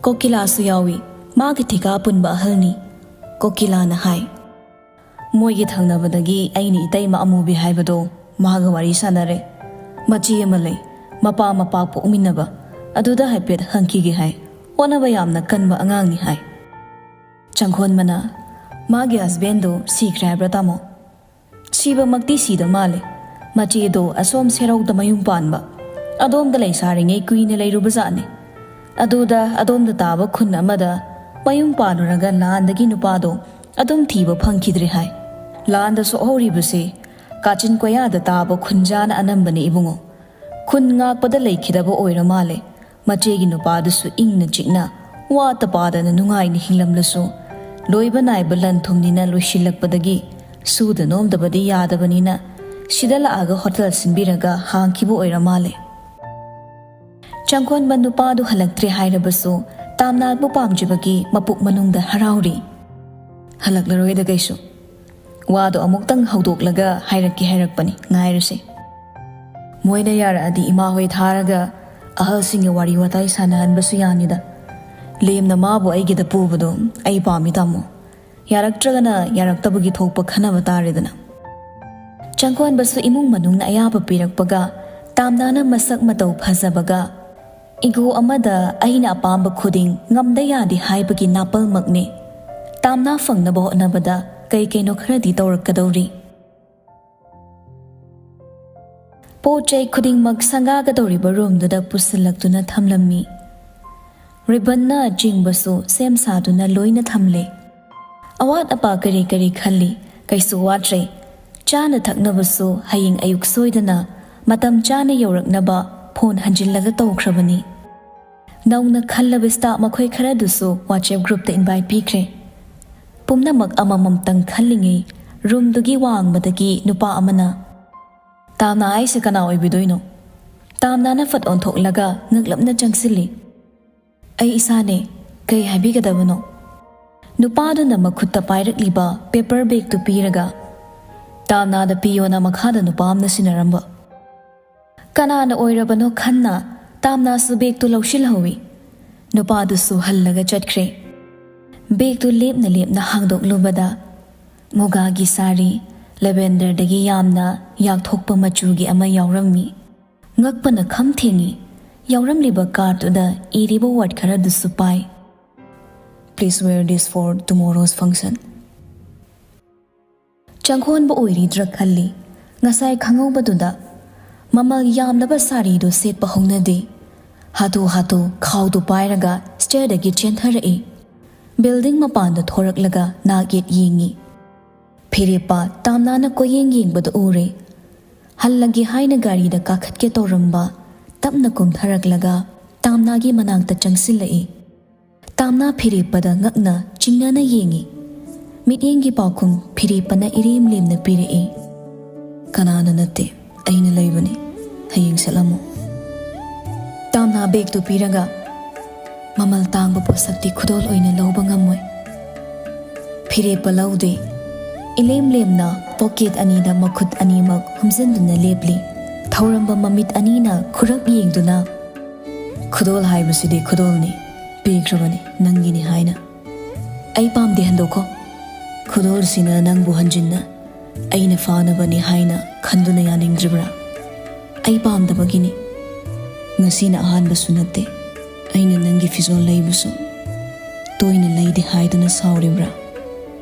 ꯀꯣꯀꯤꯂꯥꯁꯨ ꯌꯥꯎꯏ꯫ ꯃꯥꯒꯤ ꯊꯤꯀꯥ ꯄꯨꯟꯕ ꯑꯍꯜꯅꯤ꯫ ꯀꯣꯀꯤꯂꯥꯅ ꯍꯥꯏ, "ꯃꯣꯏꯒꯤ ꯊꯪꯅꯕꯗꯒꯤ ꯑꯩꯅ ꯏꯇꯩꯃ ꯑꯃꯨꯕꯤ ꯍꯥꯏꯕꯗꯣ, ꯃꯥꯒ ꯋꯥꯔꯤ ꯁꯥꯟꯅꯔꯦ꯫ ꯃꯆꯦ ꯑꯃ ꯂꯩ, ꯃꯄꯥ ꯃꯄꯥ ꯄꯣꯛꯃꯤꯟꯅꯕ꯫ ꯑꯗꯨꯗ ꯍꯥꯏꯐꯦꯠ ꯍꯪꯈꯤꯒꯦ ꯍꯥꯏ꯫ ꯍꯣꯠꯅꯕ ꯌꯥꯝꯅ ꯀꯟꯕ ꯑꯉꯥꯡꯅꯤ ꯍꯥꯏ꯫" ꯆꯪꯈꯣꯟꯕꯅ, "ꯃꯥꯒꯤ ꯍꯁꯕꯦꯟꯗꯣ ꯁꯤꯈ꯭ꯔꯦ ꯍꯥꯏꯕ꯭ꯔꯥ, ꯇꯥꯃꯣ?" "ꯁꯤꯕꯃꯛꯇꯤ ꯁꯤꯗ ꯃꯥꯜꯂꯦ꯫ ꯃꯆꯦꯗꯣ ꯑꯁꯣꯝ ꯁꯦꯔꯧꯗ ꯃꯌꯨꯝ ꯄꯥꯟꯕ꯫ ꯑꯗꯣꯝꯗ ꯂꯩꯁꯥꯔꯤꯉꯩ ꯀꯨꯏꯅ ꯂꯩꯔꯨꯕꯖꯥꯠꯅꯤ꯫ ꯑꯗꯨꯗ ꯑꯗꯣꯝꯗ ꯇꯥꯕ ꯈꯨꯟ ꯑꯃꯗ ꯃꯌꯨꯝ ꯄꯥꯜꯂꯨꯔꯒ ꯂꯥꯟꯗꯒꯤ ꯅꯨꯄꯥꯗꯣ ꯑꯗꯨꯝ ꯊꯤꯕ ꯐꯪꯈꯤꯗ꯭ꯔꯦ ꯍꯥꯏ꯫ ꯂꯥꯟꯗ ꯁꯣꯛꯍꯧꯔꯤꯕꯁꯦ ꯀꯥꯆꯤꯟ ꯀꯣꯌꯥꯗ ꯇꯥꯕ ꯈꯨꯟꯖꯥꯅ ꯑꯅꯝꯕꯅꯤ ꯏꯕꯨꯡꯉꯣ꯫ ꯈꯨꯟ ꯉꯥꯛꯄꯗ ꯂꯩꯈꯤꯗꯕ ꯑꯣꯏꯔ ꯃꯥꯜꯂꯦ꯫ ꯃꯆꯦꯒꯤ ꯅꯨꯄꯥꯗꯨꯁꯨ ꯏꯪꯅ ꯆꯤꯛꯅ, ꯋꯥꯠꯇ ꯄꯥꯗꯅ ꯅꯨꯡꯉꯥꯏꯅ ꯍꯤꯡꯂꯝꯂꯁꯨ, ꯂꯣꯏꯕ ꯅꯥꯏꯕ ꯂꯟ ꯊꯨꯝꯅꯤꯅ ꯂꯣꯏꯁꯤꯜꯂꯛꯄꯗꯒꯤ ꯁꯨꯗ ꯅꯣꯝꯗꯕꯗꯤ ꯌꯥꯗꯕꯅꯤꯅ ꯁꯤꯗ ꯂꯥꯛꯑꯒ ꯍꯣꯇꯦꯜ ꯁꯤꯟꯕꯤꯔꯒ ꯍꯥꯡꯈꯤꯕ ꯑꯣꯏꯔ ꯃꯥꯜꯂꯦ꯫" ꯆꯪꯈꯣꯟꯕ ꯅꯨꯄꯥꯗꯨ ꯍꯜꯂꯛꯇ꯭ꯔꯦ ꯍꯥꯏꯔꯕꯁꯨ ꯇꯥꯝꯅꯥꯕꯨ ꯄꯥꯝꯖꯕꯒꯤ ꯃꯄꯨꯛ ꯃꯅꯨꯡꯗ ꯍꯔꯥꯎꯔꯤ꯫ "ꯍꯜꯂꯛꯂꯔꯣꯏꯗ ꯀꯩꯁꯨ꯫ ꯋꯥꯗꯣ ꯑꯃꯨꯛꯇꯪ ꯍꯧꯗꯣꯛꯂꯒ ꯍꯥꯏꯔꯛꯀꯦ ꯍꯥꯏꯔꯛꯄꯅꯤ, ꯉꯥꯏꯔꯁꯤ꯫ ꯃꯣꯏꯅ ꯌꯥꯔꯛꯑꯗꯤ ꯏꯃꯥ ꯍꯣꯏ ꯊꯥꯔꯒ ꯑꯍꯜꯁꯤꯡꯒ ꯋꯥꯔꯤ ꯋꯥꯇꯥꯏ ꯁꯥꯟꯅꯍꯟꯕꯁꯨ ꯌꯥꯅꯤꯗ꯫ ꯂꯦꯝꯅ ꯃꯥꯕꯨ ꯑꯩꯒꯤꯗ ꯄꯨꯕꯗꯣ ꯑꯩ ꯄꯥꯝꯃꯤ, ꯇꯥꯃꯣ꯫ ꯌꯥꯔꯛꯇ꯭ꯔꯒꯅ ꯌꯥꯔꯛꯇꯕꯒꯤ ꯊꯣꯛꯄ ꯈꯟꯅꯕ ꯇꯥꯔꯦꯗꯅ꯫" ꯆꯪꯈꯣꯟꯕꯁꯨ ꯏꯃꯨꯡ ꯃꯅꯨꯡꯅ ꯑꯌꯥꯕ ꯄꯤꯔꯛꯄꯒ, ꯇꯥꯝꯅꯥꯅ ꯃꯁꯛ ꯃꯇꯧ ꯐꯖꯕꯒ, ꯏꯒꯣ ꯑꯃꯗ ꯑꯩꯅ ꯑꯄꯥꯝꯕ ꯈꯨꯗꯤꯡ ꯉꯝꯗ ꯌꯥꯗꯦ ꯍꯥꯏꯕꯒꯤ ꯅꯥꯄꯜꯃꯛꯅꯤ꯫ ꯇꯥꯝꯅꯥ ꯐꯪꯅꯕ ꯍꯣꯠꯅꯕꯗ ꯀꯩ ꯀꯩꯅꯣ ꯈꯔꯗꯤ ꯇꯧꯔꯛꯀꯗꯧꯔꯤ꯫ ꯄꯣꯠ ꯆꯩ ꯈꯨꯗꯤꯡꯃꯛ ꯁꯪꯒꯥꯒꯗꯧꯔꯤꯕ ꯔꯨꯝꯗꯨꯗ ꯄꯨꯁꯤꯜꯂꯛꯇꯨꯅ ꯊꯝꯂꯝꯃꯤ꯫ ꯔꯤꯕꯟꯅ ꯆꯤꯡꯕꯁꯨ ꯁꯦꯝ ꯁꯥꯗꯨꯅ ꯂꯣꯏꯅ ꯊꯝꯂꯦ꯫ ꯑꯋꯥꯠ ꯑꯄꯥ ꯀꯔꯤ ꯀꯔꯤ ꯈꯜꯂꯤ, ꯀꯩꯁꯨ ꯋꯥꯠꯇ꯭ꯔꯦ꯫ ꯆꯥꯅ ꯊꯛꯅꯕꯁꯨ ꯍꯌꯦꯡ ꯑꯌꯨꯛ ꯁꯣꯏꯗꯅ ꯃꯇꯝ ꯆꯥꯅ ꯌꯧꯔꯛꯅꯕ ꯐꯣꯟ ꯍꯟꯖꯤꯜꯂꯒ ꯇꯧꯈ꯭ꯔꯕꯅꯤ꯫ ꯅꯧꯅ ꯈꯜꯂꯕ ꯁ꯭ꯇꯥꯐ ꯃꯈꯣꯏ ꯈꯔꯗꯨꯁꯨ WhatsApp ꯒ꯭ꯔꯨꯞꯇ ꯏꯟꯚꯥꯏꯠ ꯄꯤꯈ꯭ꯔꯦ꯫ ꯄꯨꯝꯅꯃꯛ ꯑꯃꯃꯝꯇꯪ ꯈꯜꯂꯤꯉꯩ ꯔꯨꯝꯗꯨꯒꯤ ꯋꯥꯡꯃꯗꯒꯤ ꯅꯨꯄꯥ ꯑꯃꯅ, "ꯇꯥꯝꯅꯥ ꯍꯥꯏꯁꯦ ꯀꯅꯥ ꯑꯣꯏꯕꯤꯗꯣꯏꯅꯣ?" ꯇꯥꯝꯅꯥꯅ ꯐꯠ ꯑꯣꯟꯊꯣꯛꯂꯒ ꯉꯛꯂꯞꯅ ꯆꯪꯁꯤꯜꯂꯤ꯫ "ꯑꯩ ꯏꯁꯥꯅꯦ꯫ ꯀꯩ ꯍꯥꯏꯕꯤꯒꯗꯕꯅꯣ?" ꯅꯨꯄꯥꯗꯨꯅ ꯃꯈꯨꯠꯇ ꯄꯥꯏꯔꯛꯂꯤꯕ ꯄꯦꯄꯔ ꯕꯦꯒꯇꯨ ꯄꯤꯔꯒ, "ꯇꯥꯝꯅꯥꯗ ꯄꯤꯌꯣꯅ" ꯃꯈꯥꯗ ꯅꯨꯄꯥ ꯑꯃꯅ ꯁꯤꯟꯅꯔꯝꯕ꯫ ꯀꯅꯥꯅ ꯑꯣꯏꯔꯕꯅꯣ ꯈꯟꯅ ꯇꯥꯝꯅꯥꯁꯨ ꯕꯦꯒꯇꯨ ꯂꯧꯁꯤꯜꯍꯧꯏ꯫ ꯅꯨꯄꯥꯗꯨꯁꯨ ꯍꯜꯂꯒ ꯆꯠꯈ꯭ꯔꯦ꯫ ꯕꯦꯒꯇꯨ ꯂꯦꯞꯅ ꯂꯦꯞꯅ ꯍꯥꯡꯗꯣꯛꯂꯨꯕꯗ, ꯃꯨꯒꯥꯒꯤ ꯁꯥꯔꯤ, ꯂꯦꯚꯦꯟꯗꯔꯗꯒꯤ ꯌꯥꯝꯅ ꯌꯥꯛꯊꯣꯛꯄ ꯃꯆꯨꯒꯤ ꯑꯃ ꯌꯥꯎꯔꯝꯃꯤ꯫ ꯉꯛꯄꯅ ꯈꯝ ꯊꯦꯡꯏ꯫ ꯌꯥꯎꯔꯝꯂꯤꯕ ꯀꯥꯔꯠꯇꯨꯗ ꯏꯔꯤꯕ ꯋꯥꯔꯗ ꯈꯔꯗꯨꯁꯨ ꯄꯥꯏ: "Please wear this for tomorrow's function." ꯆꯪꯈꯣꯟꯕ ꯑꯣꯏꯔꯤꯗ꯭ꯔꯥ ꯈꯜꯂꯤ꯫ ꯉꯁꯥꯏ ꯈꯪꯍꯧꯕꯗꯨꯗ ꯃꯃꯜ ꯌꯥꯝꯂꯕ ꯁꯥꯔꯤꯗꯨ ꯁꯦꯠꯄ ꯍꯧꯅꯗꯦ꯫ ꯍꯥꯊꯨ ꯍꯥꯊꯨ ꯈꯥꯎꯗꯨ ꯄꯥꯏꯔꯒ ꯁ꯭ꯇꯦꯌꯔꯗꯒꯤ ꯆꯦꯟꯊꯔꯛꯏ꯫ ꯕꯤꯜꯗꯤꯡ ꯃꯄꯥꯟꯗ ꯊꯣꯔꯛꯂꯒ ꯅꯥꯛ ꯌꯦꯠ ꯌꯦꯡꯉꯤ꯫ ꯐꯤꯔꯦꯞꯄ ꯇꯥꯝꯅꯥꯅ ꯀꯣꯏꯌꯦꯡ ꯌꯦꯡꯕꯗꯨ ꯎꯔꯦ꯫ ꯍꯜꯂꯒꯦ ꯍꯥꯏꯅ ꯒꯥꯔꯤꯗ ꯀꯥꯈꯠꯀꯦ ꯇꯧꯔꯝꯕ ꯇꯞꯅ ꯀꯨꯝꯊꯔꯛꯂꯒ ꯇꯥꯝꯅꯥꯒꯤ ꯃꯅꯥꯛꯇ ꯆꯪꯁꯤꯜꯂꯛꯏ꯫ ꯇꯥꯝꯅꯥ ꯐꯤꯔꯦꯞꯄꯗ ꯉꯛꯅ ꯆꯤꯡꯅꯅ ꯌꯦꯡꯏ꯫ ꯃꯤꯠꯌꯦꯡꯒꯤ ꯄꯥꯎꯈꯨꯝ ꯐꯤꯔꯦꯞꯄꯅ ꯏꯔꯦꯝ ꯂꯦꯝꯅ ꯄꯤꯔꯛꯏ: "ꯀꯅꯥꯅ ꯅꯠꯇꯦ, ꯑꯩꯅ ꯂꯩꯕꯅꯤ꯫ ꯍꯌꯦꯡ ꯁꯠꯂꯝꯃꯨ꯫" ꯇꯥꯝꯅꯥ ꯕꯦꯒꯇꯨ ꯄꯤꯔꯒ, "ꯃꯃꯜ ꯇꯥꯡꯕ ꯄꯣꯠꯁꯛꯇꯤ ꯈꯨꯗꯣꯜ ꯑꯣꯏꯅ ꯂꯧꯕ ꯉꯝꯃꯣꯏ꯫" ꯐꯤꯔꯦꯞꯄ ꯂꯧꯗꯦ꯫ ꯏꯂꯦꯝ ꯂꯦꯝꯅ ꯄꯣꯀꯦꯠ ꯑꯅꯤꯗ ꯃꯈꯨꯠ ꯑꯅꯤꯃꯛ ꯍꯨꯝꯖꯤꯟꯗꯨꯅ ꯂꯦꯞꯂꯤ꯫ ꯊꯧꯔꯝꯕ ꯃꯃꯤꯠ ꯑꯅꯤꯅ ꯈꯨꯔꯞ ꯌꯦꯡꯗꯨꯅ, "ꯈꯨꯗꯣꯜ ꯍꯥꯏꯕꯁꯤꯗꯤ ꯈꯨꯗꯣꯜꯅꯤ, ꯄꯤꯈ꯭ꯔꯕꯅꯤ, ꯅꯪꯒꯤꯅꯤ ꯍꯥꯏꯅ꯫ ꯑꯩ ꯄꯥꯝꯗꯦ, ꯍꯟꯗꯣꯛꯈꯣ꯫" "ꯈꯨꯗꯣꯜꯁꯤꯅ ꯅꯪꯕꯨ ꯍꯟꯖꯤꯟꯅ ꯑꯩꯅ ꯐꯥꯅꯕꯅꯤ ꯍꯥꯏꯅ ꯈꯟꯗꯨꯅ ꯌꯥꯅꯤꯡꯗ꯭ꯔꯤꯕ꯭ꯔꯥ?" "ꯑꯩ ꯄꯥꯝꯗꯕꯒꯤꯅꯤ꯫ ꯉꯁꯤꯅ ꯑꯍꯥꯟꯕꯁꯨ ꯅꯠꯇꯦ꯫ ꯑꯩꯅ ꯅꯪꯒꯤ ꯐꯤꯖꯣꯜ ꯂꯩꯕꯁꯨ ꯇꯣꯏꯅ ꯂꯩꯗꯦ ꯍꯥꯏꯗꯨꯅ ꯁꯥꯎꯔꯤꯕ꯭ꯔꯥ?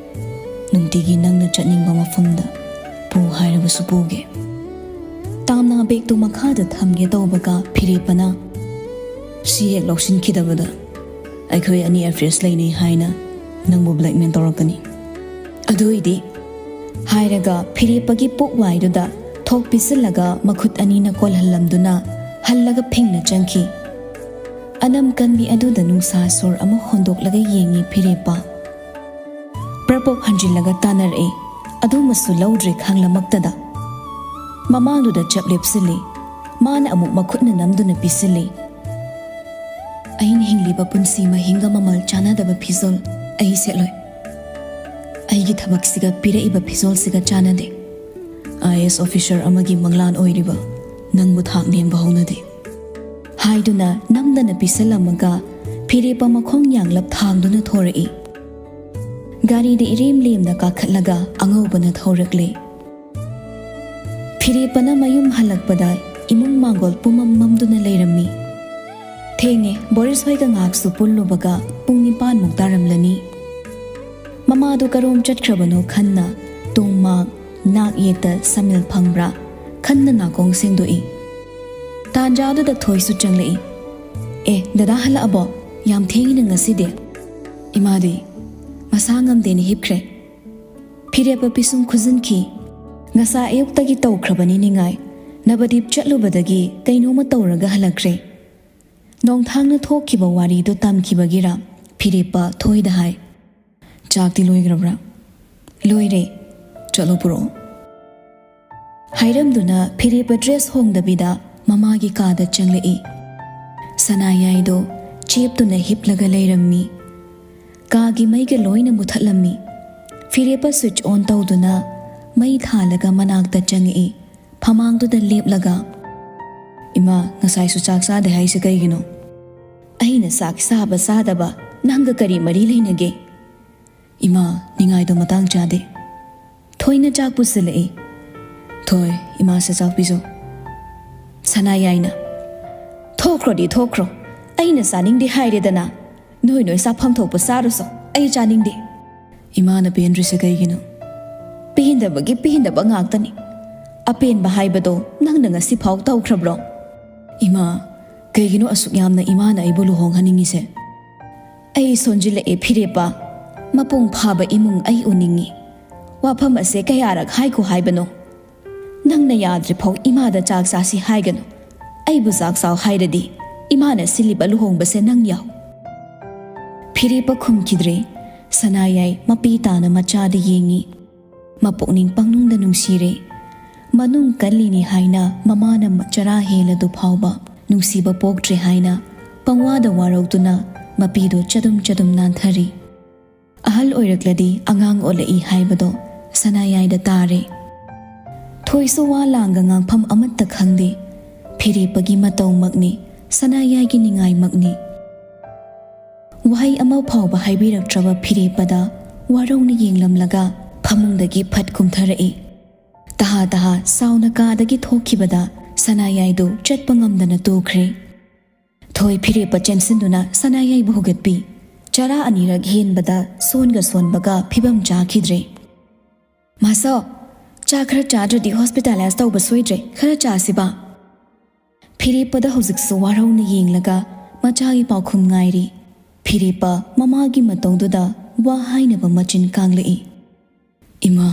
ꯅꯨꯡꯇꯤꯒꯤ ꯅꯪꯅ ꯆꯠꯅꯤꯡꯕ ꯃꯐꯝꯗ ꯄꯨ ꯍꯥꯏꯔꯕꯁꯨ ꯄꯨꯒꯦ꯫" ꯇꯥꯝꯅꯥ ꯕꯦꯒꯇꯨ ꯃꯈꯥꯗ ꯊꯝꯒꯦ ꯇꯧꯕꯒ ꯐꯤꯔꯦꯞꯄꯅ, "ꯁꯤ ꯍꯦꯛ ꯂꯧꯁꯤꯟꯈꯤꯗꯕꯗ ꯑꯩꯈꯣꯏ ꯑꯅꯤ ꯑꯦꯐꯤꯌꯔꯁ ꯂꯩꯅꯩ ꯍꯥꯏꯅ ꯅꯪꯕꯨ ꯕ꯭ꯂꯦꯛꯃꯦꯜ ꯇꯧꯔꯛꯀꯅꯤ꯫ ꯑꯗꯨ ꯑꯣꯏꯗꯤ," ꯍꯥꯏꯔꯒ ꯐꯤꯔꯦꯞꯄꯒꯤ ꯄꯨꯛ ꯋꯥꯏꯗꯨꯗ ꯊꯣꯛ ꯄꯤꯁꯤꯜꯂꯒ ꯃꯈꯨꯠ ꯑꯅꯤꯅ ꯀꯣꯜꯍꯜꯂꯝꯗꯨꯅ ꯍꯜꯂꯒ ꯐꯤꯡꯅ ꯆꯪꯈꯤ꯫ ꯑꯅꯝ ꯀꯟꯕꯤ ꯑꯗꯨꯗ ꯅꯨꯡꯁꯥ ꯁꯣꯔ ꯑꯃ ꯍꯣꯟꯗꯣꯛꯂꯒ ꯌꯦꯡꯉꯤ ꯐꯤꯔꯦꯞꯄ꯫ ꯄ꯭ꯔꯄꯣꯛ ꯍꯟꯖꯤꯜꯂꯒ ꯇꯥꯟꯅꯔꯛꯏ꯫ ꯑꯗꯨꯃꯁꯨ ꯂꯧꯗ꯭ꯔꯦ ꯈꯥꯡꯂꯃꯛꯇꯗ꯫ ꯃꯃꯥꯡꯗꯨꯗ ꯆꯞ ꯂꯦꯞꯁꯤꯜꯂꯤ꯫ ꯃꯥꯅ ꯑꯃꯨꯛ ꯃꯈꯨꯠꯅ ꯅꯝꯗꯨꯅ ꯄꯤꯁꯤꯜꯂꯤ꯫ ꯑꯩꯅ ꯍꯤꯡꯂꯤꯕ ꯄꯨꯟꯁꯤ ꯃꯍꯤꯡꯒ ꯃꯃꯜ ꯆꯥꯟꯅꯗꯕ ꯐꯤꯖꯣꯜ ꯑꯩ ꯁꯦꯠꯂꯣꯏ꯫ ꯑꯩꯒꯤ ꯊꯕꯛꯁꯤꯒ ꯄꯤꯔꯛꯏꯕ ꯐꯤꯖꯣꯜꯁꯤꯒ ꯆꯥꯟꯅꯗꯦ꯫ ꯑꯥꯏ ꯑꯦꯁ ꯑꯣꯐꯤꯁꯔ ꯑꯃꯒꯤ ꯃꯪꯂꯥꯟ ꯑꯣꯏꯔꯤꯕ ꯅꯪꯕꯨ ꯊꯥꯛ ꯅꯦꯝꯕ ꯍꯧꯅꯗꯦ꯫ ꯍꯥꯏꯗꯨꯅ ꯅꯝꯗꯅ ꯄꯤꯁꯜꯂꯝꯃꯒ ꯐꯤꯔꯦꯞꯄ ꯃꯈꯣꯡ ꯌꯥꯡꯂꯞ ꯊꯥꯡꯗꯨꯅ ꯊꯣꯔꯛꯏ꯫ ꯒꯥꯔꯤꯗ ꯏꯔꯦꯝ ꯂꯦꯝꯅ ꯀꯥꯈꯠꯂꯒ ꯑꯉꯧꯕꯅ ꯊꯧꯔꯛꯂꯦ꯫ ꯐꯤꯔꯦꯞꯄꯅ ꯃꯌꯨꯝ ꯍꯜꯂꯛꯄꯗ ꯏꯃꯨꯡ ꯃꯥꯡꯒꯣꯜ ꯄꯨꯝꯃꯝ ꯃꯝꯗꯨꯅ ꯂꯩꯔꯝꯃꯤ꯫ ꯊꯦꯡꯉꯦ, ꯕꯣꯔꯤꯁ ꯍꯣꯏꯒ ꯉꯥꯏꯍꯥꯛꯁꯨ ꯄꯨꯜꯂꯨꯕꯒ ꯄꯨꯡ ꯅꯤꯄꯥꯟꯃꯨꯛ ꯇꯥꯔꯝꯂꯅꯤ꯫ ꯃꯃꯥꯗꯨ ꯀꯔꯣꯝ ꯆꯠꯈ꯭ꯔꯕꯅꯣ ꯈꯟꯅ ꯇꯣꯡꯃꯥꯛ ꯅꯥꯛ ꯌꯦꯠꯇ ꯁꯃꯤꯜ ꯐꯪꯕ꯭ꯔꯥ ꯈꯟꯅ ꯅꯥꯀꯣꯡ ꯁꯦꯡꯗꯣꯛꯏ꯫ ꯇꯥꯟꯖꯥꯗꯨꯗ ꯊꯣꯏꯁꯨ ꯆꯪꯂꯛꯏ꯫ "ꯑꯦ, ꯗꯗꯥ ꯍꯜꯂꯛꯑꯕꯣ? ꯌꯥꯝ ꯊꯦꯡꯉꯤꯅ ꯉꯁꯤꯗꯤ꯫" "ꯏꯃꯥꯗꯤ ꯃꯁꯥ ꯉꯝꯗꯦꯅ ꯍꯤꯞꯈ꯭ꯔꯦ꯫" ꯐꯤꯔꯦꯞꯄ ꯄꯤꯁꯨꯝ ꯈꯨꯖꯤꯟꯈꯤ꯫ "ꯉꯁꯥꯏ ꯑꯌꯨꯛꯇꯒꯤ ꯇꯧꯈ꯭ꯔꯕꯅꯤ ꯅꯤꯡꯉꯥꯏ꯫ ꯅꯕꯗꯤꯞ ꯆꯠꯂꯨꯕꯗꯒꯤ ꯀꯩꯅꯣꯝꯃ ꯇꯧꯔꯒ ꯍꯜꯂꯛꯈ꯭ꯔꯦ꯫" ꯅꯣꯡꯊꯥꯡꯅ ꯊꯣꯛꯈꯤꯕ ꯋꯥꯔꯤꯗꯨ ꯇꯝꯈꯤꯕꯒꯤꯔꯥ ꯐꯤꯔꯦꯞꯄ ꯊꯣꯏꯗ ꯍꯥꯏ, "ꯆꯥꯛꯇꯤ ꯂꯣꯏꯈ꯭ꯔꯕ꯭ꯔꯥ?" "ꯂꯣꯏꯔꯦ, ꯆꯠꯂꯣ ꯄꯨꯔꯛꯑꯣ꯫" ꯍꯥꯏꯔꯝꯗꯨꯅ ꯐꯤꯔꯦꯞꯄ ꯗ꯭ꯔꯦꯁ ꯍꯣꯡꯗꯕꯤꯗ ꯃꯃꯥꯒꯤ ꯀꯥꯗ ꯆꯪꯂꯛꯏ꯫ ꯁꯅꯥꯌꯥꯏꯗꯣ ꯆꯦꯞꯇꯨꯅ ꯍꯤꯞꯂꯒ ꯂꯩꯔꯝꯃꯤ꯫ ꯀꯥꯒꯤ ꯃꯩꯒ ꯂꯣꯏꯅ ꯃꯨꯊꯠꯂꯝꯃꯤ꯫ ꯐꯤꯔꯦꯞꯄ ꯁ꯭ꯋꯤꯆ ꯑꯣꯟ ꯇꯧꯗꯨꯅ ꯃꯩ ꯊꯥꯜꯂꯒ ꯃꯅꯥꯛꯇ ꯆꯪꯉꯛꯏ꯫ ꯐꯃꯥꯡꯗꯨꯗ ꯂꯦꯞꯂꯒ, "ꯏꯃꯥ, ꯉꯁꯥꯏꯁꯨ ꯆꯥꯛ ꯆꯥꯗꯦ ꯍꯥꯏꯁꯦ ꯀꯩꯒꯤꯅꯣ?" "ꯑꯩꯅ ꯆꯥꯛ ꯆꯥꯕ ꯆꯥꯗꯕ ꯅꯪꯒ ꯀꯔꯤ ꯃꯔꯤ ꯂꯩꯅꯒꯦ?" "ꯏꯃꯥ, ꯅꯤꯡꯉꯥꯏꯗꯣ ꯃꯇꯥꯡ ꯆꯥꯗꯦ꯫" ꯊꯣꯏꯅ ꯆꯥꯛ ꯄꯨꯁꯤꯜꯂꯛꯏ꯫ "ꯊꯣꯏ, ꯏꯃꯥꯁꯦ ꯆꯥꯛ ꯄꯤꯖꯧ꯫" ꯁꯅꯥꯌꯥꯏꯅ, "ꯊꯣꯛꯈ꯭ꯔꯣꯗꯤ ꯊꯣꯛꯈ꯭ꯔꯣ, ꯑꯩꯅ ꯆꯥꯅꯤꯡꯗꯦ ꯍꯥꯏꯔꯦꯗꯅ꯫ ꯅꯣꯏ ꯅꯣꯏ ꯆꯥꯐꯝ ꯊꯣꯛꯄ ꯆꯥꯔꯨꯆꯣ, ꯑꯩ ꯆꯥꯅꯤꯡꯗꯦ꯫" "ꯏꯃꯥꯅ ꯄꯦꯟꯗ꯭ꯔꯤꯁꯦ ꯀꯩꯒꯤꯅꯣ?" "ꯄꯦꯟꯗꯕꯒꯤ ꯄꯦꯟꯗꯕ ꯉꯥꯛꯇꯅꯤ꯫ ꯑꯄꯦꯟꯕ ꯍꯥꯏꯕꯗꯣ ꯅꯪꯅ ꯉꯁꯤꯐꯥꯎ ꯇꯧꯈ꯭ꯔꯕ꯭ꯔꯣ?" "ꯏꯃꯥ, ꯀꯩꯒꯤꯅꯣ ꯑꯁꯨꯛ ꯌꯥꯝꯅ ꯏꯃꯥꯅ ꯑꯩꯕꯨ ꯂꯨꯍꯣꯡꯍꯟꯅꯤꯡꯉꯤꯁꯦ?" "ꯑꯩ ꯁꯣꯟꯖꯤꯜꯂꯛꯑꯦ ꯐꯤꯔꯦꯞꯄ꯫ ꯃꯄꯨꯡ ꯐꯥꯕ ꯏꯃꯨꯡ ꯑꯩ ꯎꯅꯤꯡꯉꯤ꯫ ꯋꯥꯐꯝ ꯑꯁꯦ ꯀꯌꯥꯔꯛ ꯍꯥꯏꯈꯣ ꯍꯥꯏꯕꯅꯣ? ꯅꯪꯅ ꯌꯥꯗ꯭ꯔꯤꯐꯥꯎ ꯏꯃꯥꯗ ꯆꯥꯛ ꯆꯥꯁꯤ ꯍꯥꯏꯒꯅꯨ꯫ ꯑꯩꯕꯨ ꯆꯥꯛ ꯆꯥꯎ ꯍꯥꯏꯔꯗꯤ ꯏꯃꯥꯅ ꯁꯤꯜꯂꯤꯕ ꯂꯨꯍꯣꯡꯕꯁꯦ ꯅꯪ ꯌꯥꯎ꯫" ꯐꯤꯔꯦꯞꯄ ꯈꯨꯝꯈꯤꯗ꯭ꯔꯦ꯫ ꯁꯅꯥꯌꯥꯏ ꯃꯄꯤ ꯇꯥꯅ ꯃꯆꯥꯗ ꯌꯦꯡꯉꯤ꯫ ꯃꯄꯨꯛꯅꯤꯡ ꯄꯪꯅꯨꯡꯗ ꯅꯨꯡꯁꯤꯔꯦ꯫ ꯃꯅꯨꯡ ꯀꯜꯂꯤꯅꯤ ꯍꯥꯏꯅ ꯃꯃꯥꯅ ꯆꯔꯥ ꯍꯦꯜꯂꯗꯨ ꯐꯥꯎꯕ ꯅꯨꯡꯁꯤꯕ ꯄꯣꯛꯇ꯭ꯔꯦ ꯍꯥꯏꯅ ꯄꯪꯋꯥꯗ ꯋꯥꯔꯧꯗꯨꯅ ꯃꯄꯤꯗꯨ ꯆꯗꯨꯝ ꯆꯗꯨꯝ ꯅꯥꯟꯊꯔꯤ꯫ ꯑꯍꯜ ꯑꯣꯏꯔꯛꯂꯗꯤ ꯑꯉꯥꯡ ꯑꯣꯜꯂꯛꯏ ꯍꯥꯏꯕꯗꯣ ꯁꯅꯥꯌꯥꯏꯗ ꯇꯥꯔꯦ꯫ ꯊꯣꯏꯁꯨ ꯋꯥ ꯂꯥꯡꯒ ꯉꯥꯡꯐꯝ ꯑꯃꯠꯇ ꯈꯪꯗꯦ꯫ ꯐꯤꯔꯦꯞꯄꯒꯤ ꯃꯇꯧꯃꯛꯅꯤ ꯁꯅꯥꯌꯥꯏꯒꯤ ꯅꯤꯡꯉꯥꯏꯃꯛꯅꯤ꯫ ꯋꯥꯍꯩ ꯑꯃ ꯐꯥꯎꯕ ꯍꯥꯏꯕꯤꯔꯛꯇ꯭ꯔꯕ ꯐꯤꯔꯦꯞꯄꯗ ꯋꯥꯔꯧꯅ ꯌꯦꯡꯂꯝꯂꯒ ꯐꯃꯨꯡꯗꯒꯤ ꯐꯠ ꯀꯨꯝꯊꯔꯛꯏ꯫ ꯇꯍꯥ ꯇꯍꯥ ꯁꯥꯎꯅ ꯀꯥꯗꯒꯤ ꯊꯣꯛꯈꯤꯕꯗ ꯁꯅꯥꯌꯥꯏꯗꯨ ꯆꯠꯄ ꯉꯝꯗꯅ ꯇꯨꯈ꯭ꯔꯦ꯫ ꯊꯣꯏ ꯐꯤꯔꯦꯞꯄ ꯆꯦꯟꯁꯤꯟꯗꯨꯅ ꯁꯅꯥꯌꯥꯏꯕꯨ ꯍꯨꯒꯠꯄꯤ꯫ ꯆꯔꯥ ꯑꯅꯤꯔꯛ ꯍꯦꯟꯕꯗ ꯁꯣꯟꯒ ꯁꯣꯟꯕꯒ ꯐꯤꯕꯝ ꯆꯥꯈꯤꯗ꯭ꯔꯦ꯫ "ꯃꯥꯁꯣ, ꯆꯥ ꯈꯔ ꯆꯥꯗ꯭ꯔꯗꯤ ꯍꯣꯁꯄꯤꯇꯥꯂꯥꯏꯁ ꯇꯧꯕ ꯁꯣꯏꯗ꯭ꯔꯦ, ꯈꯔ ꯆꯥꯁꯤꯕ?" ꯐꯤꯔꯦꯞꯄꯗ ꯍꯧꯖꯤꯛꯁꯨ ꯋꯥꯔꯧꯅ ꯌꯦꯡꯂꯒ ꯃꯆꯥꯒꯤ ꯄꯥꯎꯈꯨꯝ ꯉꯥꯏꯔꯤ꯫ ꯐꯤꯔꯦꯞꯄ ꯃꯃꯥꯒꯤ ꯃꯇꯧꯗꯨꯗ ꯋꯥ ꯍꯥꯏꯅꯕ ꯃꯆꯤꯟ ꯀꯥꯡꯂꯛꯏ꯫ "ꯏꯃꯥ,